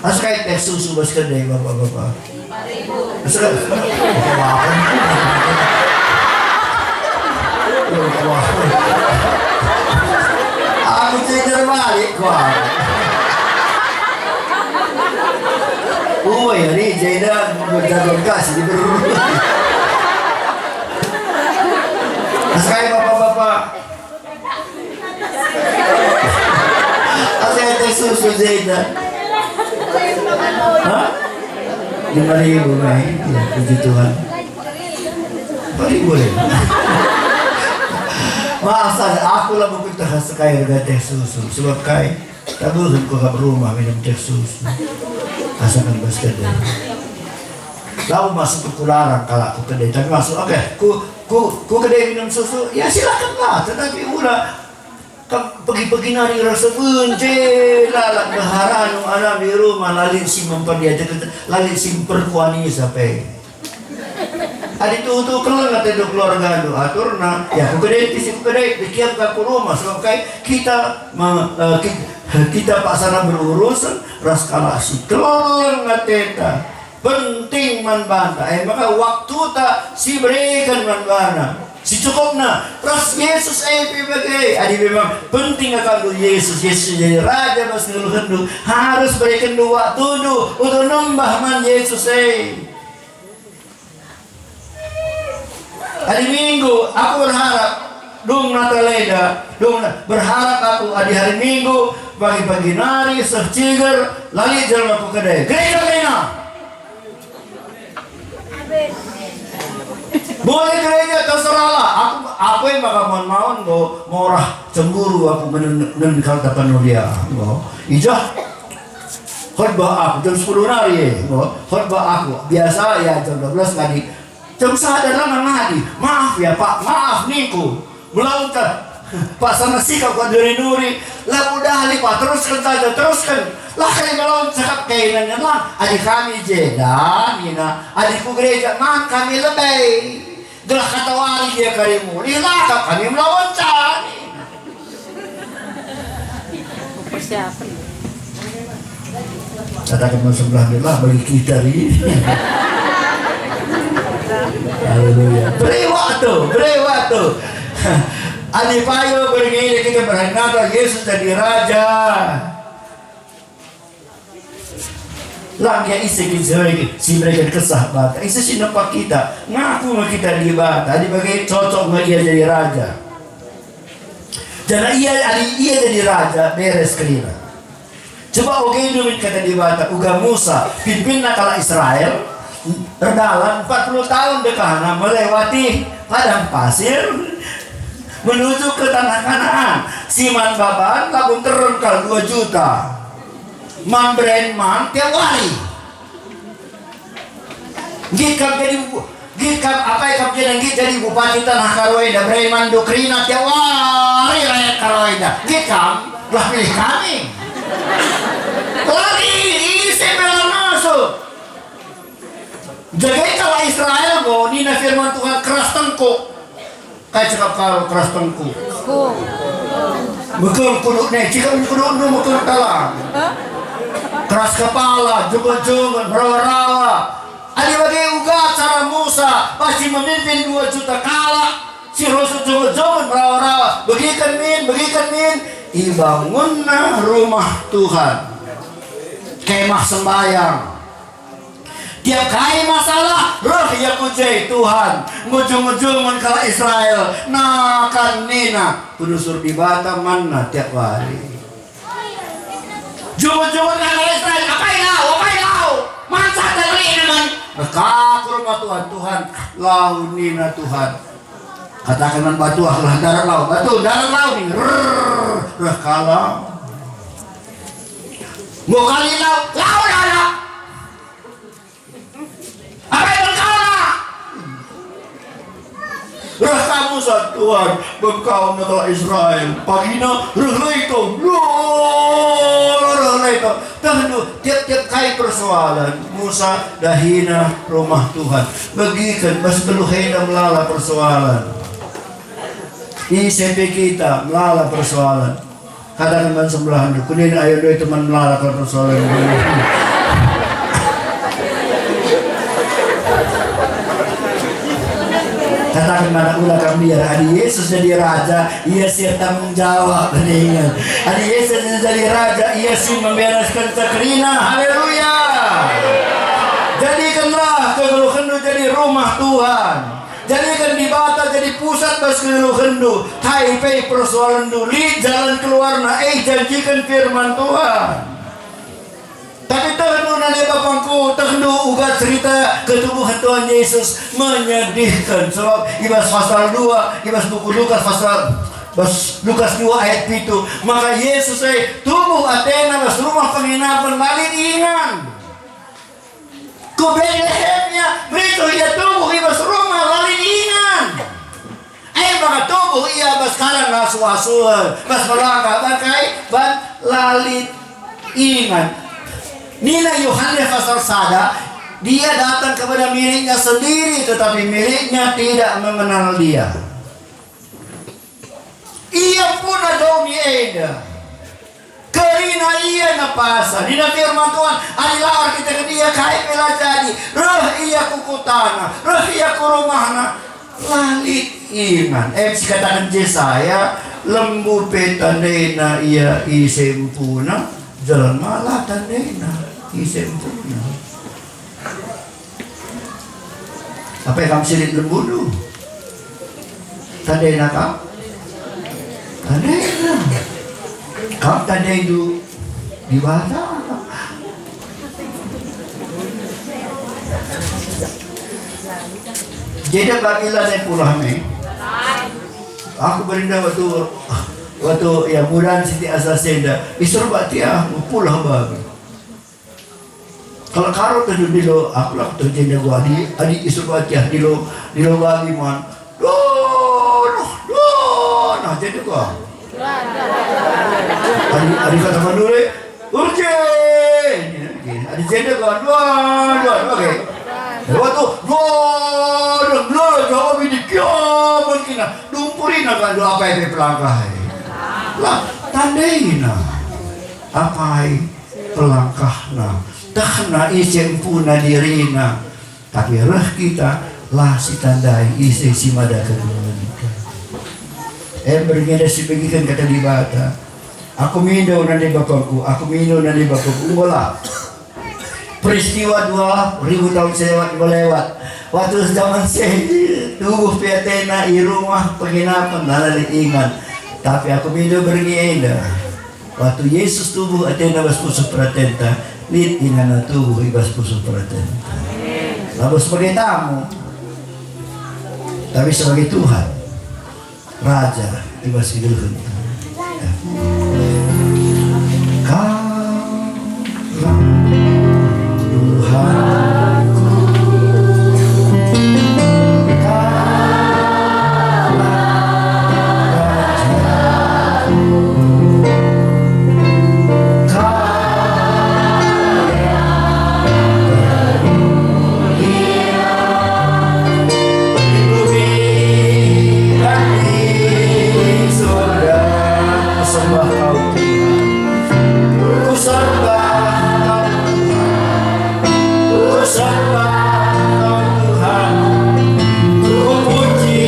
Asa kai teh susu bas kedai, Bapak-bapak? Asa kai? Aku cender balik, kuah. Uwe, ni jenda berjalan kasih di beru. Asa kai, Bapak-bapak? Asa teh susu jenda. Hah? Lima ribu, mai. Ya, puji Tuhan. Lima ribu, ya. Maaf saja, aku la mungkin terasa kaya dengan teh susu. Sebab kai? Tabuhen ku kap rumah minum teh susu. Asa kan bas kedai. Lau masuk ku larang kalak ku kedai, tapi masuk, oke, ku, ku, ku kedai minum susu, ya silakanlah, tetapi ula kam pegi-pegi nari rasa benci, lalap beharanu anak di rumah, lalap si memperdiajakan, lalap si perkuani sampai. Adi tuhu-tuhu keleng atendu keluargandu, aturna, ya, ku kedai, isi ku kedai, dikiam ka ku rumah, sebab kai kita me-, eh, ki-, kita paksana berurusen ras kalak si keleng ateta, penting man banta, eh, maka waktuta si bereken man bana, si cukupna, ras Yesus e pe bage. Adi memang penting akapndu Yesus, Yesus jadi Raja bas geluhenndu, harus berekenndu waktundu untuk nembah man Yesus e. Hari Minggu, aku berharap, dung Natal enda, dung berharap aku adi hari Minggu, pagi-pagi nari, seh ciger, lalap jelma ku kedai. Gereja kena. Boleh gereja, terserahlah. Aku, aku yang bakal maun-maun, bo, morah cemburu aku ngenen, ngenen kal tapan nulia. Bo. Ijah. Khotbah aku jam sepuluh nari, eh. Oh, khotbah aku. Biasa ya jam dua belas ngadi. Jam sada langa ngadi. Maaf ya, Pak, maaf niku. Melaunta. Pak, sama sikap kok duri-duri. Lah udah li, Pak, teruskan saja, teruskan. Lah kali melawan cakap kainan lah. Adi kami jeda, nina. Adi ku gereja, man kami lebih. Gelah kata wari dia karimu, "Lilaka kami melawan cani." Persiapan. Katakan sebelah dia lah bagi kita ni. Haleluya. Beri waktu, beri waktu. Adi payo berngi kita berharap Yesus jadi Raja. Lang ya ise kin si mereken Kesah Dibata, ise si nempa kita, ngaku nge kita Dibata, adi bage cocok nge ia jadi raja. Janah ia, adi ia jadi raja, beres kerina. Coba oge dumin kata Dibata, uga Musa, pimpinna kalak Israel, erdalan empat puluh tahun dekahna melewati padang pasir, menuju ke tanah Kanaan. Si man baban labo nterem kal dua juta. Man beren man tiap wari. Nggit kam jadi bu-, nggit kam, apai kam jadi nggit jadi bupati Tanah Karo enda, bere man ndu kerina tiap wari rakyat Karo enda. Nggit kam, lah pilih kami. Lari, ise pe la masuk. Jagai kalak Israel enggo, nina firman Tuhan, keras tengkuk. Kai cakap Karo keras tengkuk? Megang kuduk ne, cakap kuduk ndu megang dalam. Keras kepala, junggut-junggut, merawa-rawa. Adi bage uga cara Musa, pasti memimpin dua juta kalak, si rusuk junggut-junggut, merawa-rawa. Begiken min, begiken min, ibangunna rumah Tuhan. Kemah sembayang. Tiap kai masalah, reh ia ku je Tuhan. Ngujung-ngujungen kalak Israel, nakan nina, penusur Dibata manna tiap wari. Jungut-jungut kalak Israel, apai lau, apai lau? Mansat dan rina man. Reh ka ku rumah Tuhan, Tuhan, lau nina Tuhan. Kataken man batu, ah, lah, ndarat lau. Batu, ndarat lau ning. Rrrr, reh kalak. Enggo kali lau, lau, lau, lau. Apai bengkaulah? Reh ka Musa, Tuhan, bengkauna kalak Israel. Pagina, reh lau ito. Lo, reh lau ito. Tehndu, tiap-tiap kai persoalan, Musa dahina rumah Tuhan. Begiken, bas beluh enda melala persoalan. Ise pe kita melala persoalan. Kataken man sebelahndu, kunin ayo ndai teman melala kalau persoalan. Kataken man, ula kam biar, adi Yesus jadi raja, ia si ertanggung jawab, inget. Adi Yesus jadi raja, ia si membereskenca kerina. Haleluya. Jadikenlah kegeluhenndu jadi rumah Tuhan. Jadiken Dibata jadi pusat bas kegeluhenndu. Kai pe persoalenndu, lit jalan keluarna, eh, janjiken firman Tuhan. Tapi tehndu nande bapangku, tehndu uga cerita ketubuhen Tuhan Yesus menyedihken. Sebab i bas pasal dua, i bas buku Lukas pasal, bas Lukas dua ayat pitu, maka Yesus e tubuh atena bas rumah penginapen la lit ingan. Ku Betlehem ia, beritu ia tubuh i bas rumah la lit ingan. E maka tubuh ia bas kalang ngasup-ngasup, bas melangkah, ban kai, ban la lit ingan. Nina Yohanes pasal sada, dia datang kepada miliknya sendiri, tetapi miliknya tidak mengenal dia. Ia pun adomi enda. Kerina ia napasa. Nina firman Tuhan, adi la erkiteken ia kai pe la jadi. Reh ia ku kutana, reh ia ku rumahna. La lit ingan. E, si kataken Jesaya, lembu pe tandena ia ise empuna, jelma la tandena ise empuna. Apai kam si lit lembundu? Tandena kam? Tandena. Kam tandaindu Dibata. Jenda bagi la nai pulah me. Aku berinda waktu, waktu ya mudan siti asa senda. Isur bak tiah, pulah bagi. Kalau Karo tadi dilo, aku lah terjadi gua adi, adi isuk atiah dilo, dilo bagi man. Doh, doh, doh, nah jadi gua. Adi, adi kata mandure, urje. Adi jenda gua, dua, dua, dua, oke. Dua tuh, dua, dua, dua, dua, ini kiamat kina. Dumpurina kan dua apa yang pelangkah. Lah, tandaina. Apai? Pelangkahna, tehna ise empuna dirina, tapi reh kita la sitandai ise si mada kegeluhenta. E, berngi enda si begiken kata Dibata. Aku mindo nande bapangku, aku mindo nande bapangku. Enggolah. Peristiwa dua ribu tahun selewat melewat. Waktu zaman saya tubuh pe atena i rumah penginapan, la lit ingan. Tapi aku mindo berngi enda. Waktu Yesus tubuh atena bas pusuh peratenta, lit inganna tubuh i bas pusuh peratenta. Labo sebagai tamu, tapi sebagai Tuhan, Raja i bas kegeluhenta. Kaulah Tuhanku. Sembah Tuhan, ku puji,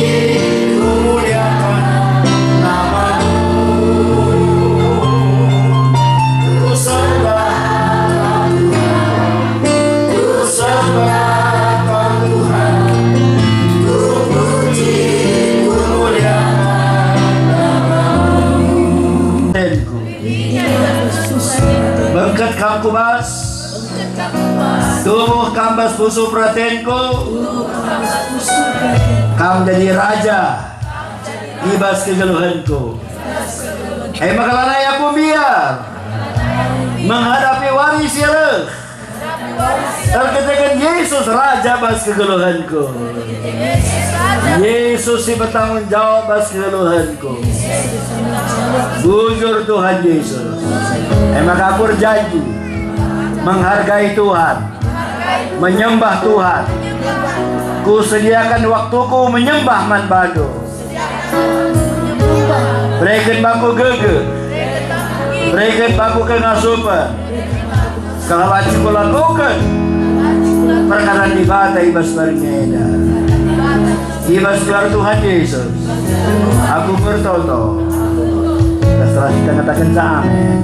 ku muliakan nama-Mu. Ku sembah Tuhan, ku sembah Tuhan, ku puji, ku muliakan nama-Mu. Bengket kam ku bas, tubuh kam bas pusuh peratenku, kam jadi raja i bas kegeluhenku. E maka lanai aku mbiar menghadapi wari si reh. Erkiteken Yesus Raja bas kegeluhenku. Yesus si bertanggung jawab bas kegeluhenku. Bujur Tuhan Yesus. E maka aku erjanji menghargai Tuhan, menyembah Tuhan. Kusediakan waktuku menyembah man bandu. Bereken bangku gegeh, bereken bangku kengasupen, gelah banci kulakoken perkaran Dibata i bas baringa enda. I bas gelar Tuhan Yesus, aku bertoto. Terserah kita ngatakenca amin.